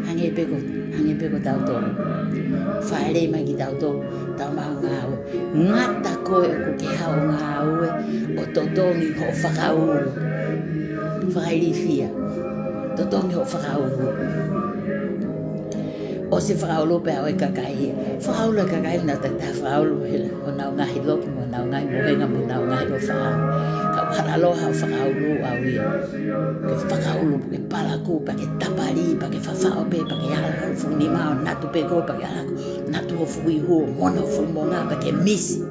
Hangē pē ko, hangē pē ko tautolu. Fāʻeleʻi mai kitautolu, tau maʻu ngāue. Ngata koe ʻoku ke haʻu ʻo ngāue, ʻo totongi hoʻo fakaulu. Fakailifia. Totongi hoʻo fakaulu. ʻOsi fakaulu pea ʻoe kakai. Fakaulu e kakai, nau takitaha fakaulu, he ʻenau ngaahi loki mo ʻenau ngaahi mohenga mo ʻenau ngaahi ʻofa. Ka ʻoku hala loa haʻo fakaulu ʻau ia. Ke fakaulu, ke palaku, pea ke tapali, pea ke fafaʻo pē, pea ke ala hoʻo fuʻu nima ʻo natu pē koe, pea ke ala natu hoʻo fuʻu ihu, ʻo mona hoʻo fuʻu monga, pea ke misi.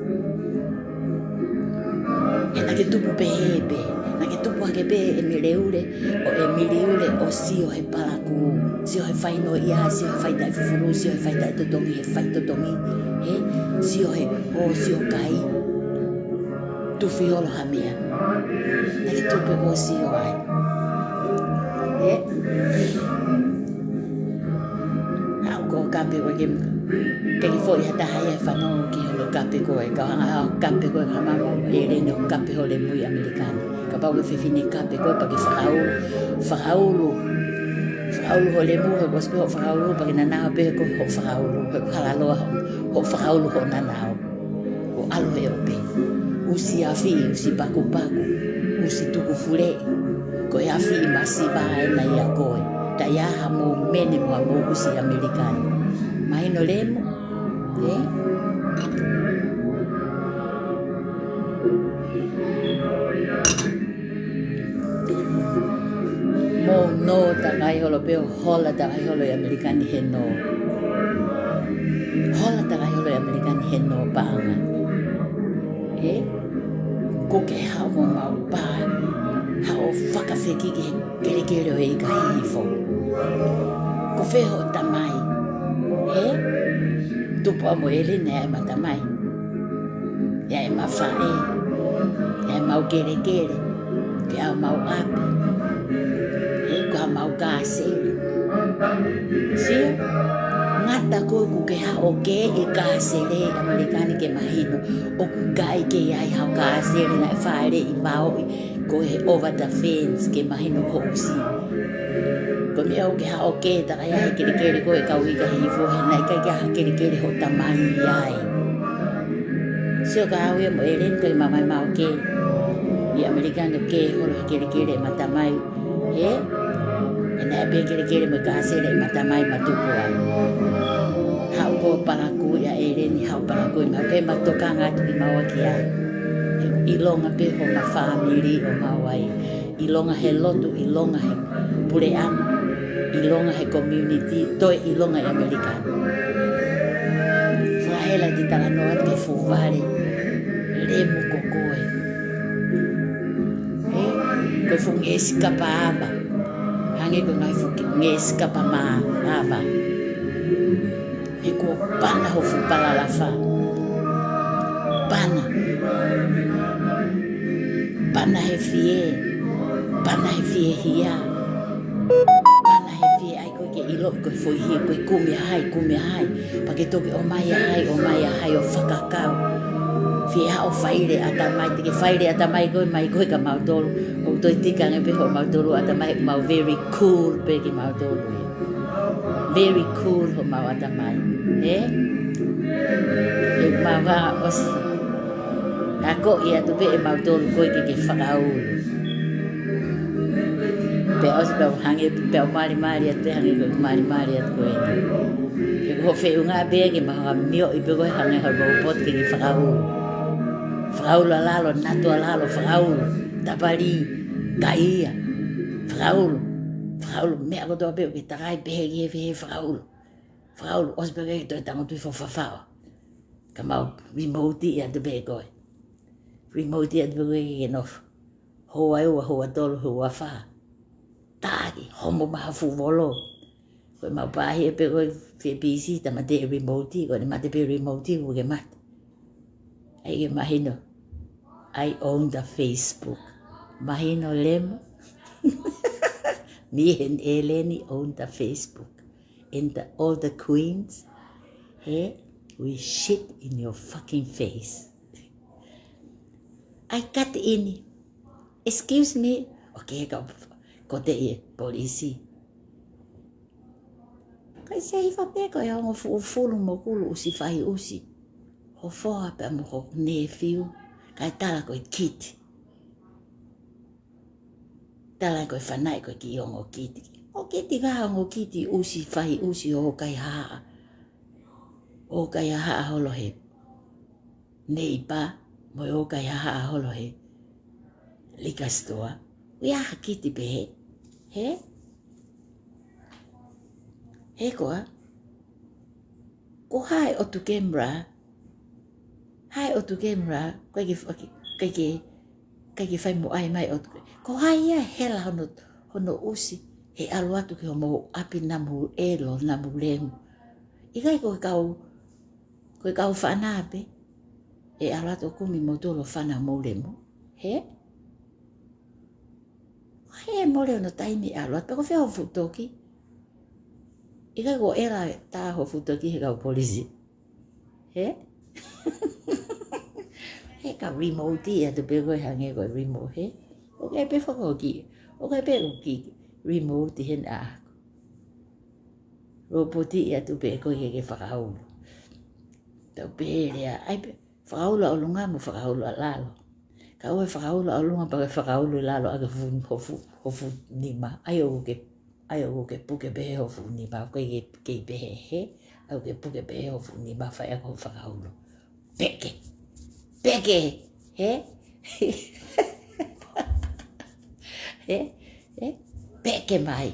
He naʻa ke tupu pehē pē, naʻa ke tupu hake pē ʻe Miliule, ʻo ʻe Miliule, ʻo sio he palaku, sio he fainoʻia, sio he faitaʻefufulu, sio he faitaʻetotongi, he faitotongi, hē, sio he, ʻo sio kai. Tufi holo ha meʻa. Naʻa ke tupu pē ʻo sio ai. Hē? Haʻu ko e kape ko ē ke, ke ke foʻi ha taha ia fanongo ki hono kape ko ē, ka hanga ʻo kape ko ē ka mamo ʻe leni ʻo kape ho lemu ʻi ʻAmelika ni. Kapau ko e fefine kape ko ē pea ke fakaulu, fakaulu, fakaulu ho lemu, he ʻoku ʻosi pē hoʻo fakaulu, pea ke nanao pē ko hoʻo fakaulu, he ʻoku hala loa hoʻo, hoʻo fakaulu hoʻo nanao. ʻO ʻalu he ʻope. ʻUsi afi, ʻusi pakupaku, ʻusi tukufuleʻi. Ko e afi masiva ena ia ko ē. Taʻe ʻi ai ha mou mene mo ha mou ʻusi ʻAmelika ni. Mahino lemu? Ē? Mou nō takai holo pē ʻo hola takai holo ʻi ʻAmelika ni he nō. Hola takai holo ʻi ʻAmelika ni he nō paʻanga. Ē? Ko ke haʻu mo mau pā. Haʻu ʻo fakafekiki he kelekele ʻo e ika hihifo. Ko fē hoʻo tamai? Ē? Ko au mo ʻEleni ʻa e matamai, ʻa e mafaʻē, ʻa e mau kelekele, ke ʻa e mau ʻapi, ʻe ko e mau kāsele. Sio, ngata ko ē ʻoku ke haʻu ʻo kē ʻi he kāsele ʻi ʻAmelika ni ke mahino ʻoku ʻikai ke ʻi ai haʻo kāsele naʻe fāʻeleʻi maʻoʻi ko e over the fence ke mahino hoʻo ʻusi. Ko e meʻa ʻoku ke haʻu ʻo kē takai ai he kelekele ko e kau ika hifo he naʻe ʻikai ke ʻi ai ha kelekele hoʻo tamai ai. Sio ka au ia mo ʻEleni ko e matamai mau kē ʻi ʻAmelika ni ʻo kē holo he kelekele ʻe matamai. Ē? ʻE naʻe pē kelekele mo e kāsele ʻe matamai matuku ai. Haʻu ko e palakū ia ʻEleni, haʻu palakū ia mau kē ma tokanga atu ki maua ki ai. ʻE ʻilonga pē homa fāmili ʻo maua ai. ʻIlonga he lotu, ʻilonga he puleʻanga, ʻilonga he community, toe ʻilonga ʻi ʻAmelika. Fakahela te talanoa atu ke fuvale, lemu ko koe. Ē, ko e fuʻu ngeʻesi kapa ava. Hangē ko e ngaahi fuʻu ngeʻesi kapa mā ava. He kuo pana ho fuʻu palalafa. Pana. Pana he fie. Pana he fiehia. Pana he fie ai ko e ke ʻilo ko e foʻi hia ko e kumi hai, kumi hai. Pea ke toki ʻomai ʻa hai, ʻomai ʻa hai ʻo fakakau. Fie haʻu ʻo faile ʻatamai, te ke faile ʻatamai ko e mai ko e ka mautolu. ʻO toe tika ange pē ho mautolu ʻatamai, mau very cool pē ke mautolu ia. Very cool homau ʻatamai. Ē? ʻE mau vā ʻosi. Ka ko ia atu pē ʻe mautolu ko e ke ke fakaulu. Pea ʻosi pea u hangē, pea u malimali atu pē hangē ko e malimali atu ko eni. He ko hoʻo feʻunga pē ke mau hanga mioʻi pē ko e hangē ha robot ke ke fakaulu. Fakaulu ʻa lalo, natu ʻa lalo, fakaulu. Tapali, kai ia. Fakaulu. Fakaulu, meʻa kotoa pē ʻoku ke takai pehē ki he fē fakaulu. Fakaulu, ʻosi pē ke toe tangutu hifo ʻo fafaʻo. Ka mau remote atu pē koe. Remote atu pē koe ke ke nofo. Houa ua, houa tolu, houa fā. Taki, homo mai ha fuʻu volo. Ko e mau pāhia pē koe fie pisi, tāmate remote, ko ʻene mate pē remote, ʻoku ke mate. ʻAi ke mahino. I own the Facebook. Mahino lemu. Me and ʻEleni own the Facebook. And the, all the queens, hey, we shit in your fucking face. I cut in. Excuse me. Okay, ka ko te ʻi he polisi. Kai se ifa pē ko e ongo fuʻu fulu mo kulu ʻusi fai ʻusi. Ho foha pea mo ho nephew. Kai tala ko e kiti. Tala ko e fanaʻi ko e kiʻi ongo kiti. ʻO kiti ka ongo kiti ʻusi fai ʻusi ʻo kai haʻa. ʻO kai haʻa holo he neighbor, mo e ʻo kai haʻa holo he liquor store. ʻOku ʻi ai ha kiti pehē. Hē? Hē koā? Ko hai ʻotu camera? Hai ʻotu camera? Ko e ke, ko e ke, ko e ke fai mo ʻai mai ʻotu ke. Ko hai ia hela hono, hono ʻusi, he ʻalu atu ki homou ʻapi namu ʻelo, namu lemu. ʻIkai ko e kau, ko e kau fana pē, ʻe ʻalu atu ʻo kumi moutolu ʻo fana mou lemu. Hē? Hē mole hono taimi ʻalu atu, pea ko fē ho fuʻu toki. ʻIkai ko ʻela tā ho fuʻu toki he kau polisi. Hē? He ka remote atu pē koe hangē ko e remote, hē? ʻOku ʻi ai pē fakaoki, ʻoku ʻi ai pē ʻoku ki remote heni ʻaʻaku. Robot atu pē koe ke ke fakaulu. Tau pē lea, ʻai pē, fakaulu ʻa ʻolunga mo fakaulu ʻa lalo. Ka ʻoua ʻe fakaulu ʻa ʻolunga pea ke fakaulu ʻi lalo ʻaki ho fuʻu, ho fuʻu, ho fuʻu nima. ʻAi ʻoku ke ʻAi ʻoku ke puke pehē ho fuʻu nima, ʻoku ʻikai ke, ke pehē, hē? ʻAi ʻoku ke puke pehē ho fuʻu nima, fai ʻaki ho fakaulu. Peke. Peke. Hē? Hē? Hē? Peke mai.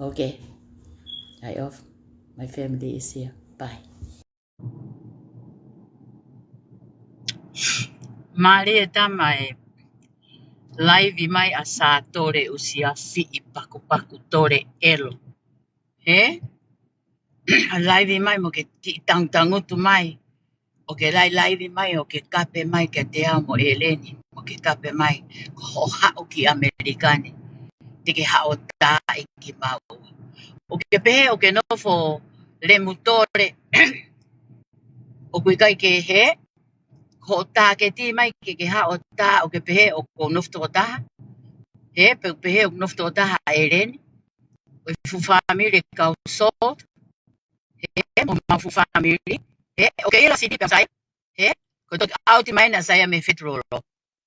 Okay. I off. My family is here. Bye. Mālie tama e. Laivi mai ʻa Sātole ʻUsiafi ʻi Pakupaku Tole ʻElo. Hē? Laivi mai mo ke ti-, tangutangutu mai. ʻO ke lailaivi mai, ʻo ke kape mai kiate au mo ʻEleni, ʻo ke kape mai, ko hoʻo haʻu ki ʻAmelika ni, te ke haʻo tā ʻi ki maua. ʻO ke pehē ʻo ke nofo lemu tole, ʻoku ʻikai ke hē, ko hoʻo tāketi mai ke ke haʻo tā, ʻo ke pehē ʻoku ou nofo tokotaha. Hē, pe ʻoku pehē ʻoku nofo tokotaha ʻa ʻEleni. ʻO e fuʻu fāmili kau Salt. Hē, mo e mafu fāmili. Hē, ʻo ke ʻilo Sini pea Saia. Hē, ko e toki ʻauti mai ʻa Saia mei he federal law.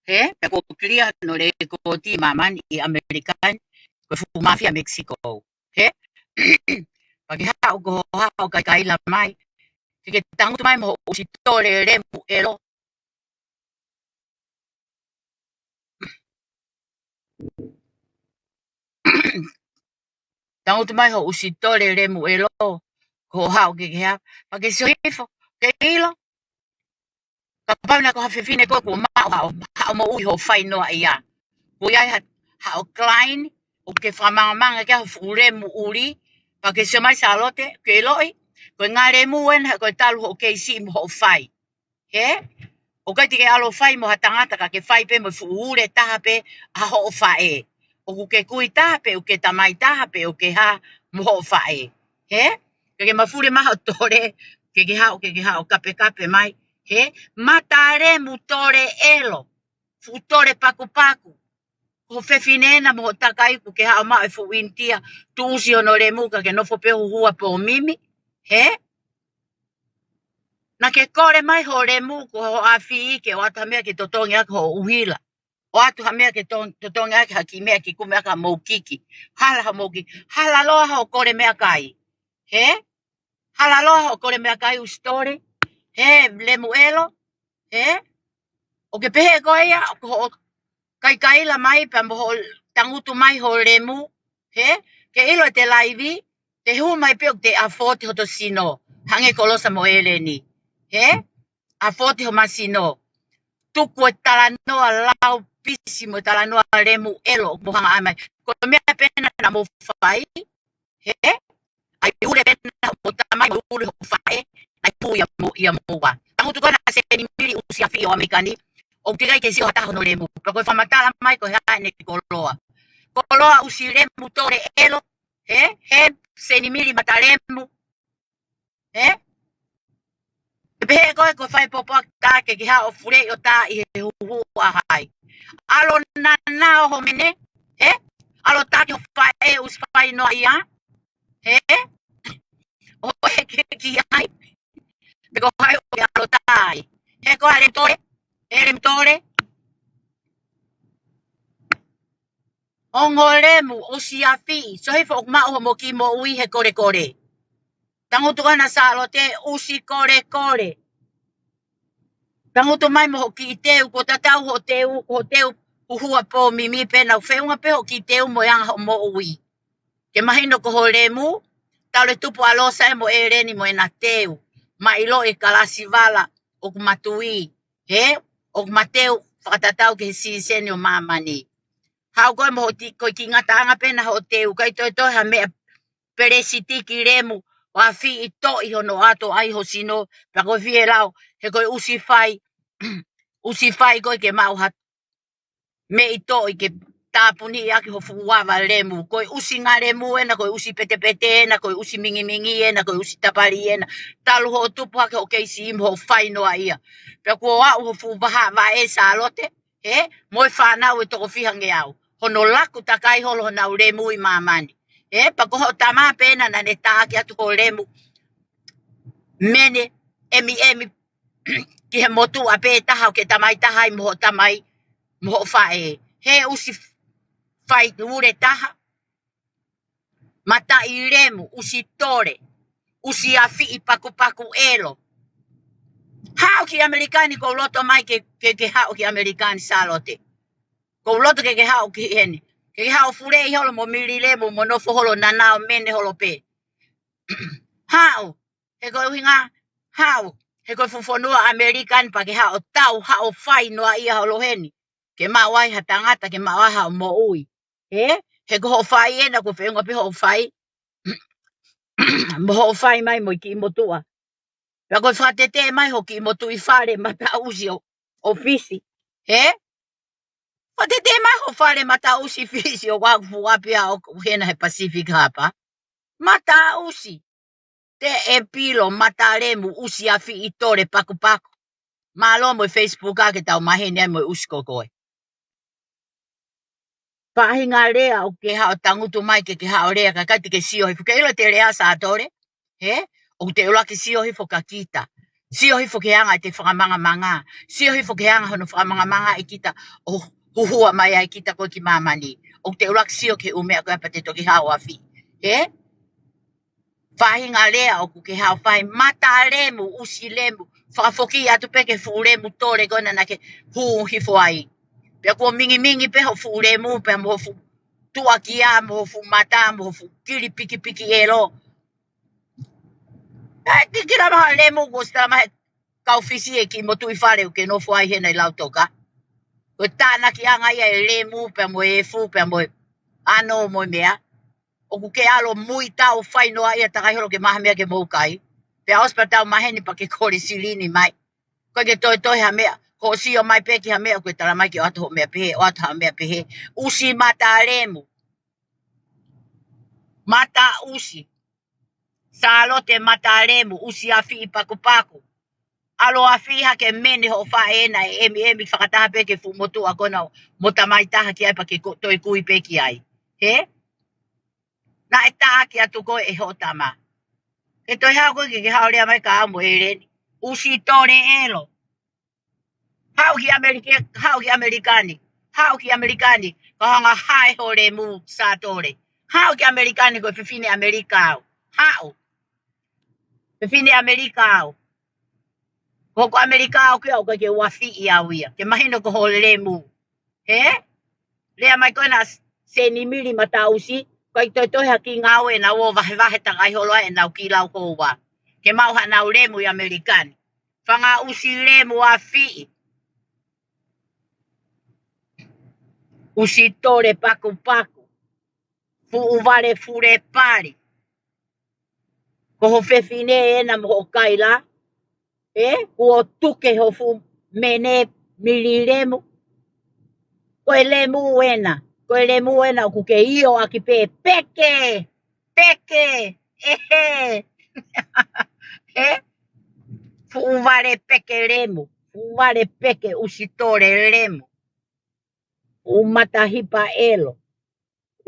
Hē, pea ko e clear hono lekooti ʻi māmani ʻi ʻAmelika ni, ko e fuʻu mafia Mexico. Hē, pea ke haʻu ko hoʻo haʻo kaikaila mai. Ke ke tangutu mai mo hoʻo ʻusi tole lemu ʻelo. Tangutu mai hoʻo ʻusi tole lemu ʻelo, ko hoʻo haʻu ke ke hā, pea ke sio hifo, ke ʻilo. Kapau naʻa ko ha fefine koe kuo maʻu haʻo, haʻo moʻui hoʻo fai noaʻia. Kuo ʻi ai ha, haʻo client, ʻoku ke fakamangamanga ki ai ha fuʻu lemu ʻuli, pea ke sio mai Sālote, ke ʻiloʻi, ko e ngaahi lemu ena, ko e talu hoʻo keisi mo hoʻo fai. Hē? ʻOku ʻikai te ke ʻalu ʻo fai mo ha tangata ka ke fai pē mo e fuʻu ule taha pē ʻa hoʻo faʻē. ʻOku ke kui taha pē, ʻoku ke tamai taha pē, ʻoku ke hā mo hoʻo faʻē. Hē? Ke ke mafuli mai hoʻo tole, ke ke haʻu, ke ke haʻo kapekape mai. Hē? Mata lemu tole ʻelo. Fuʻu tole pakupaku. Ko e fefine ena mo hoʻo takai ʻoku ke haʻo maʻu e fuʻu ʻInitia, tuʻusi hono lemu ka ke nofo pē huhua pōmimi. Hē? Naʻa ke kole mai hoʻo lemu ko hoʻo ʻafiʻi ke ʻoatu ha meʻa ke totongi ʻaki hoʻo ʻuhila. ʻOatu ha meʻa ke to-, totongi ʻaki ha kiʻi meʻa ke kumi ʻaki ha moukiki. Hala ha moukiki. Hala loa hoʻo kole meʻakai. Hē? Hala loa hoʻo kole meʻakai ʻusi tole. Hē, lemu ʻelo. Hē? ʻOku ke pehē koe ia, ʻoku hoʻo kaikaila mai pea mo hoʻo tangutu mai hoʻo lemu. Hē? Ke ʻilo ʻete laivi, te hū mai pē ʻoku te afford hoto sino. Hangē ko Losa mo ʻEleni. Hē? Afford homa sino. Tuku e talanoa lau pisi mo e talanoa lemu ʻelo ʻoku mou hanga ʻai mai. Ko e meʻa pē ena naʻa mou fai. Hē? ʻAi ule pē ena mo tamai mo ule hoʻo faʻē, ʻai pū ia mo, ia moua. Tangutu ko ena Senimili ʻusi afi ʻo ʻAmelika ni, ʻoku teʻeki ai ke sio ha taha hono lemu. Pea ko e fakamatala mai ko e hā ʻene koloa. Koloa ʻusi lemu tole ʻelo, hē? Hē, Senimili mata lemu. Hē? Ke pehē koe ko e fai pōpoaki tā ke ke haʻo fuleʻi ʻo tā ʻi he huhu ʻa hai. ʻAlu ʻo nanao ho mene, hē? ʻAlu ʻo tā ki ho faʻē ʻusi fai noaʻia, hē? ʻO e ke ki ai. Pe ko hai ʻoku ke ʻalu ʻo tā ai. Hē ko e lemu tole, hē lemu tole. Ongo lemu, ʻusi afi, sio hifo ʻoku maʻu homo kiʻi moʻui he kolekole. Tangutu ko ena Sālote, ʻusi kolekole. Tangutu mai mo hoʻo kiʻi teu, kuo tatau hoʻo teu, hoʻo teu huhua pōmimi pē naʻa feʻunga pē hoʻo kiʻi teu mo e anga hoʻo moʻui. Ke mahino ko hoʻo lemu, talu e tupu ʻa Losa ē mo ʻEleni mo ʻena teu. Mei loto e kalasi vala, ʻoku ma tui, hē, ʻoku ma teu fakatatau ki he siseni ʻo māmani. Haʻu koe mo hoʻo ti-, ko e kiʻi ngataʻanga pē ena hoʻo teu, ʻikai toe toe ha meʻa pelesitiki lemu, ʻo afiʻi toʻi hono ʻoatu ai ho sino, pea ko e fie lau, he ko e ʻusi fai, ʻusi fai ko ē ke maʻu ha meʻi toʻi ke tāpuni ʻaki ho fuʻu ava lemu. Ko e ʻusi ngalemu ena, ko e ʻusi petepete ena, ko e ʻusi mingimingi ena, ko e ʻusi tapali ena. Talu hoʻo tupu hake hoʻo keisi mo hoʻo fai noaʻia. Pea kuo aʻu ho fuʻu vahaʻa vaʻe Sālote, hē, mo e fānau ʻe toko fiha ngeau. Hono laku takai holo honau lemu ʻi māmani. Hē, pea ko hoʻo tama pē ena naʻa ne taʻaki atu ho lemu. Mene, ʻemiʻemi, ki he motuʻa pē taha ʻoku ke tamai taha ai mo hoʻo tamai, mo hoʻo faʻē. Hē ʻusi fai ule taha. Mataʻi lemu, ʻusi tole, ʻusi afiʻi pakupaku ʻelo. Haʻu ki ʻAmelika ni, ʻoku ou loto mai ke, ke, ke haʻu ki ʻAmelika ni Sālote. ʻOku ou loto ke, ke haʻu ki heni. Ke, ke haʻu fuleʻi holo mo mili lemu, mo nofo holo nanao mene holo pē. Haʻu, he ko e ʻuhinga, haʻu, he ko e fuʻu fonua ʻAmelika ni pea ke haʻo tau, haʻo fai noaʻia holo heni. Ke maʻu ai ha tangata, ke maʻu ai haʻo moʻui. Hē? He ko hoʻo fai ena, ʻoku feʻunga pē hoʻo fai. mo hoʻo fai mai mo e kiʻi motuʻa. Pea ko e fakatete mai hoʻo kiʻi motuʻi fale mataʻusi ʻo, ʻo Fisi. He? Fakatete mai hoʻo fale mataʻusi Fisi ʻoku ʻaku fuʻu ʻapi ʻa ʻoku hena he Pacific Harbour. Mataʻusi. Teʻepilo, matalemu, ʻusi afiʻi, tole pakupaku. Mālō mo e Facebook ʻa ke tau maheni ai mo e ʻusi ko koe. Faʻahinga lea ʻoku ke haʻu ʻo tangutu mai ke ke haʻu ʻo lea ka ʻikai te ke sio hifo ke ʻilo te lea Sātole. He? ʻOku te ʻuluaki sio hifo kia kita. Sio hifo ki he anga ʻete fakamangamanga. Sio hifo ki he anga hono fakamangamanga ʻe kita ʻo huhua mai ai kita ko e ki māmani. ʻOku te ʻuluaki sio ki he ʻū meʻa ko ia pea te toki haʻu ʻo afiʻi. He? Faʻahinga lea ʻoku ke haʻu ʻo fai matalemu, ʻusi lemu, fakafoki atu pē ki he fuʻu lemu tole ko ena naʻa ke hū hifo ai. Pea kuo mingimingi pē hoʻo fuʻu lemu, pea mo hoʻo fuʻu tuʻakia, mo hoʻo fuʻu mata, mo hoʻo fuʻu kili pikipiki ʻelo. ʻE, kikila maha lemu, kuo ʻosi tala mai he kau Fisi e kiʻi motuʻi fale ʻoku ke nofo ai hena ʻi Lautoka. Ko e tānakiʻanga ia e lemu, pea mo e efu, pea mo e ʻano mo e meʻa. ʻOku ke ʻalu ʻo mui tau fai noa ia takai holo ke maha meʻa ke mou kai. Pea ʻosi pea tau maheni pea ke kole silini mai. Ko e ke toetoe ha meʻa, ko hoʻo sio mai pē ki ha meʻa, ko e tala mai ke ʻoatu hoʻo meʻa pehē, ʻoatu ha meʻa pehē. ʻUsi matalemu. Mataʻusi. Sālote matalemu, ʻusi afiʻi pakupaku. ʻAlu ʻo afiʻi hake mene hoʻo faʻē naʻe ʻemiʻemi fakataha pē ki he fuʻu motuʻa ko ena mo tamai taha ki ai pea ke ko-, toe kui pē ki ai. He? Naʻe taʻaki atu koe ʻe hoʻo tama. Ke toe haʻu koe ke ke haʻu ʻo lea mai kia au mo ʻEleni. ʻUsi tole ʻelo. Haʻu ki ʻAmelika, haʻu ki ʻAmelika ni. Haʻu ki ʻAmelika ni. Ka hanga hae hoʻo lemu Sātole. Haʻu ki ʻAmelika ni ko e fefine ʻAmelika au. Haʻu. Fefine ʻAmelika au. Ko hoku ʻAmelika au kia au ka ke ʻoua afiʻi au ia. Ke mahino ko hoʻo lemu. He? Lea mai ko ena Senimili Mataʻusi, ko e toetoe ha kiʻi ngāue ʻenau ō vahevahe takai holo ai ʻenau kiʻi lau houa. Ke maʻu haʻanau lemu ʻi ʻAmelika ni. Fanga ʻusi lemu afiʻi. ʻUsi tole pakupaku. Fuʻu vale fule pali. Ko ho fefine ena mo hoʻo kaila. Ē, kuo tuke ho fuʻu mene mili lemu. Ko e lemu ena. Ko e lemu ena ʻoku ke ʻio ʻaki pē peke. Peke. ʻEhē. Ē? Fuʻu vale peke lemu. Fuʻu vale peke ʻusi tole lemu. Fuʻu matahipa ʻelo.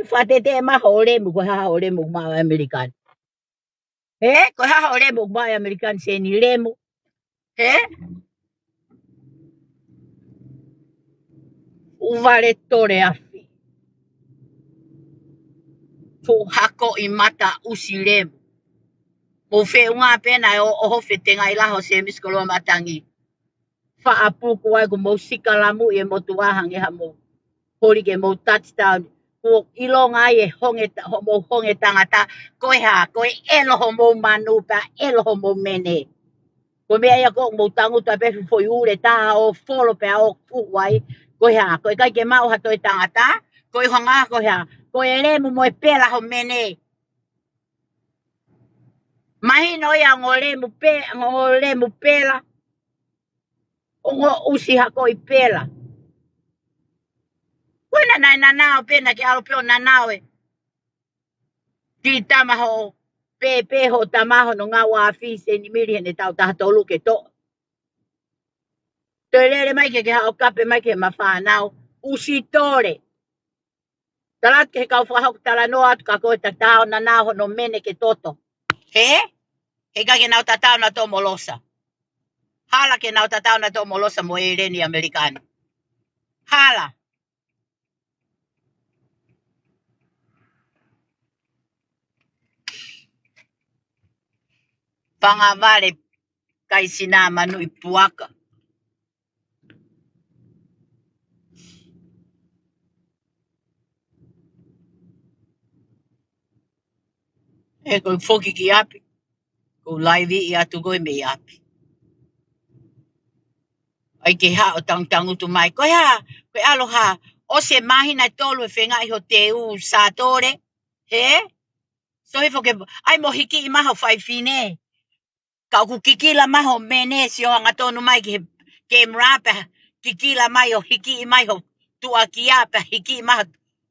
Fakatete mai hoʻo lemu, ko e hā hoʻo lemu ʻoku maʻu ʻi ʻAmelika ni. Ē, ko e hā hoʻo lemu ʻoku maʻu ʻi ʻAmelika ni Seni lemu. Ē? Fuʻu vale tole afi. Fuʻu hakoʻi mataʻusi lemu. Mou feʻunga pē naʻe ʻo, ʻoho fetengaʻi laho Semisi Koloamatangi. Faʻa puku ai ko mou sikalamu ʻi he motuʻa hangē ha mou holi ke mou touchdown. Ko ʻilonga ai e honge ta-, hoʻomou honge tangata. Ko e hā, ko e ʻelo hoʻomou manu pea ʻelo hoʻomou mene. Ko e meʻa ia ko mou tangutu ai pē foʻi ule taha ʻo folo pea ʻo fuʻu ai. Ko e hā, ko e ʻikai ke maʻu ha toe tangata. Ko e hanga ko e hā, ko e lemu mo e pela ho mene. Mahino ia ongo lemu pe-, ongo lemu pela. Ongo ʻusi hakoʻi pela. Ko ena naʻe nanao pē naʻa ke ʻalu pē ʻo nanao e kiʻi tama hoʻo pēpē hoʻo tama hono ngāue afi Senimili heʻene taʻu taha tolu ke toʻo. Toe lele mai ke ke haʻu ʻo kape mai ki he mafānau. ʻUsi tole. Tala atu ki he kau fakahoko talanoa atu ka ko e tatau naʻa nau hono mene ke toto. He? He ʻikai ke nau tatau nautolu mo Losa. Hala ke nau tatau nautolu mo Losa mo ʻEleni ʻAmelika ni. Hala. Fanga vale kai sina manuʻi puaka. Ē, ko e foki ki ʻapi. Ko e laivi atu ko e mei ʻapi. ʻAi ke haʻu ʻo tangutangutu mai. Ko e hā, ko e ʻalu hā, ʻosi e māhina ʻe tolu e fengaʻi ho teu Sātole, he? Soifo ke, ʻai mo hikiʻi mai ho faifine. Ka ʻoku kikila mai ho mene, sio hangatonu mai ki he camera pea kikila mai ʻo hikiʻi mai ho tuʻakia pea hikiʻi mai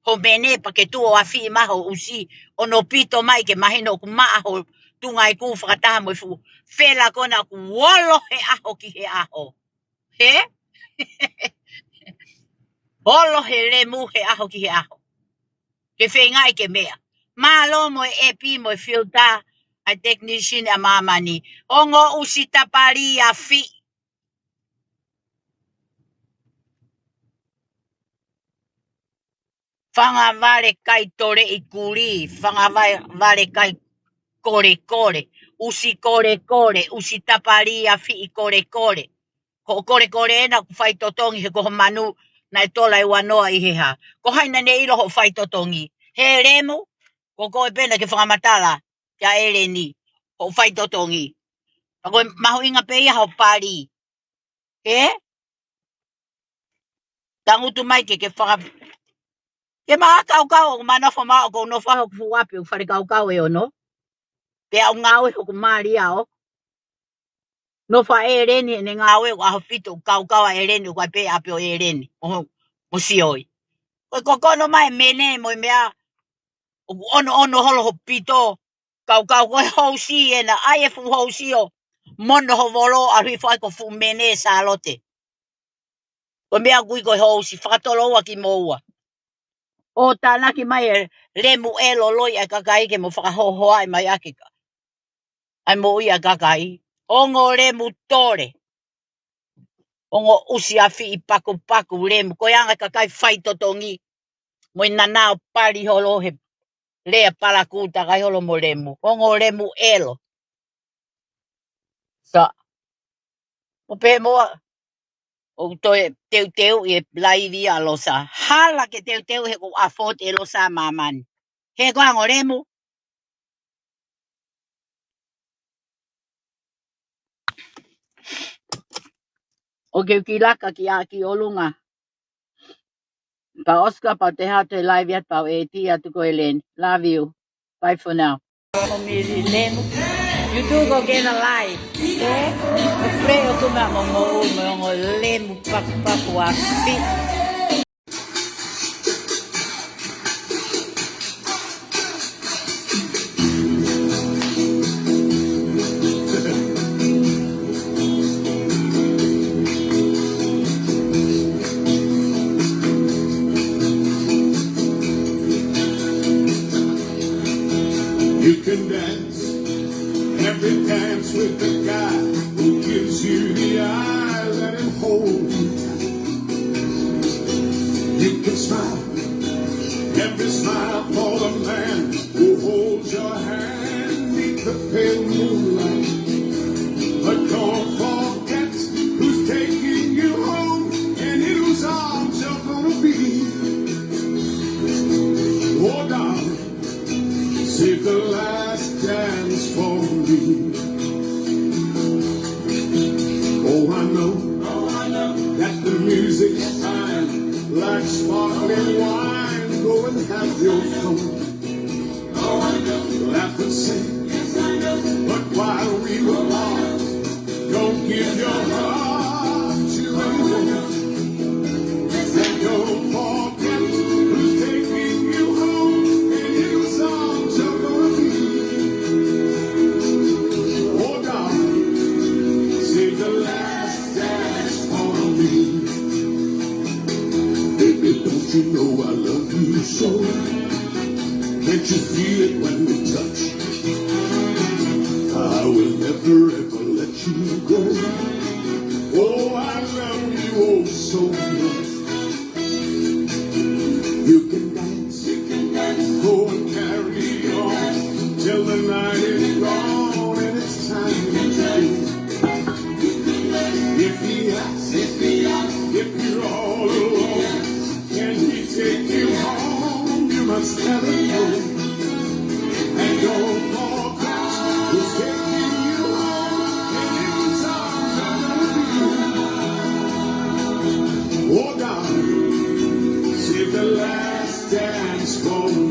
ho mene pea ke tuʻo afiʻi mai ho ʻusi ʻo nōpito mai ke mahino ʻoku maʻa ho tungaʻiku fakataha mo e fuʻu fela ko ena ʻoku olo he ʻaho ki he ʻaho. He? Olo he lemu he ʻaho ki he ʻaho. Ke feingaʻi ke meʻa. Mālō mo e epi mo e filter ʻa e technician ʻa māmani. Ongo ʻusi tapali afiʻi. Fanga vale kai tole i kuli, fanga va-, vale kai kolekole, ʻusi kolekole, ʻusi tapali afiʻi kolekole. Ko e kolekole ena ʻoku fai totongi he ko ho manu naʻe tola e ua noa ʻi he hā. Ko hai naʻa ne ʻilo hoʻo fai totongi? He lemu, ko koe pē naʻa ke fakamatala kia ʻEleni hoʻo fai totongi. Ka ko e mahuʻinga pē ia hoʻo pali. He? Tangutu mai ke ke faka-, ke ma kaukau ʻoku ma nofo mai ʻoku ou nofo hoku fuʻu ʻapi ʻoku fale kaukau ʻe ono. Pea ʻoku ngāue hoku mali ʻo nofo ʻa ʻEleni ʻene ngāue ʻoku ʻaho fitu ʻoku kaukau ʻa ʻEleni ʻoku ʻai pē ʻapi ʻo ʻEleni ʻo ho-, mo sioi. Ko e kokono mai mene mo e meʻa ʻoku ono ono holo ho pito. Kaukau ko e housi ena, ʻai e fuʻu housi ʻo mono ho volo ʻalu hifo ai ko e fuʻu mene Sālote. Ko e meʻa ʻoku ui ko e housi, fakatoloua kimoua. ʻO tānaki mai e lemu ʻelo loi ʻa e kakai ke mo fakahohoaʻi mai ʻaki ka. ʻAi mo ui ʻa e kakai. Ongo lemu tole. Ongo ʻusi afiʻi pakupaku lemu. Ko e anga e kakai fai totongi. Mo e nanao pali holo he lea palakūta kai holo mo lemu. Ongo lemu ʻelo. Sa. Mo pē mo ʻo toe teuteu ʻi he laivi ʻa Losa. Hala ke teuteu he ko afot e Losa māmani. He ko ongo lemu. ʻO ke kilaka ki a ki ʻolunga. Pea Oscar, pea te hā te laivi atu pea ʻe ti atu ko ʻEleni. Love you. Bye for now. Ko Mili lemu. You two go get a life. Okay? Mo fre ʻo kuma mo mo mo mo lemu pakupaku afiʻi. You can dance every dance with the guy who gives you the eye, let him hold you tight. You can smile every smile for the man who holds your hand beneath the pale moonlight. But don't forget who's taking you home and in whose arms you're gonna be. Oh, darling, save the last dance for me. Oh, I know that the music's fine, like sparkling wine. Go and have your fun. Laugh and sing, but while we were apart, don't give your heart to anyone. And don't forget who's taking you home and in whose arms you're gonna be. Oh, darling, save the last dance for me. Baby, don't you know I love you so? Can't you feel it when we touch? I will never ever let you go. Oh, I love you oh so much. You can dance, you can dance, go and carry on till the night is gone and it's time to go. If he asks, if he asks, if you're all alone, can he take you home? You must tell him no. And don't forget who's taking you home and in whose arms you're gonna be. Oh, darling, save the last dance for me.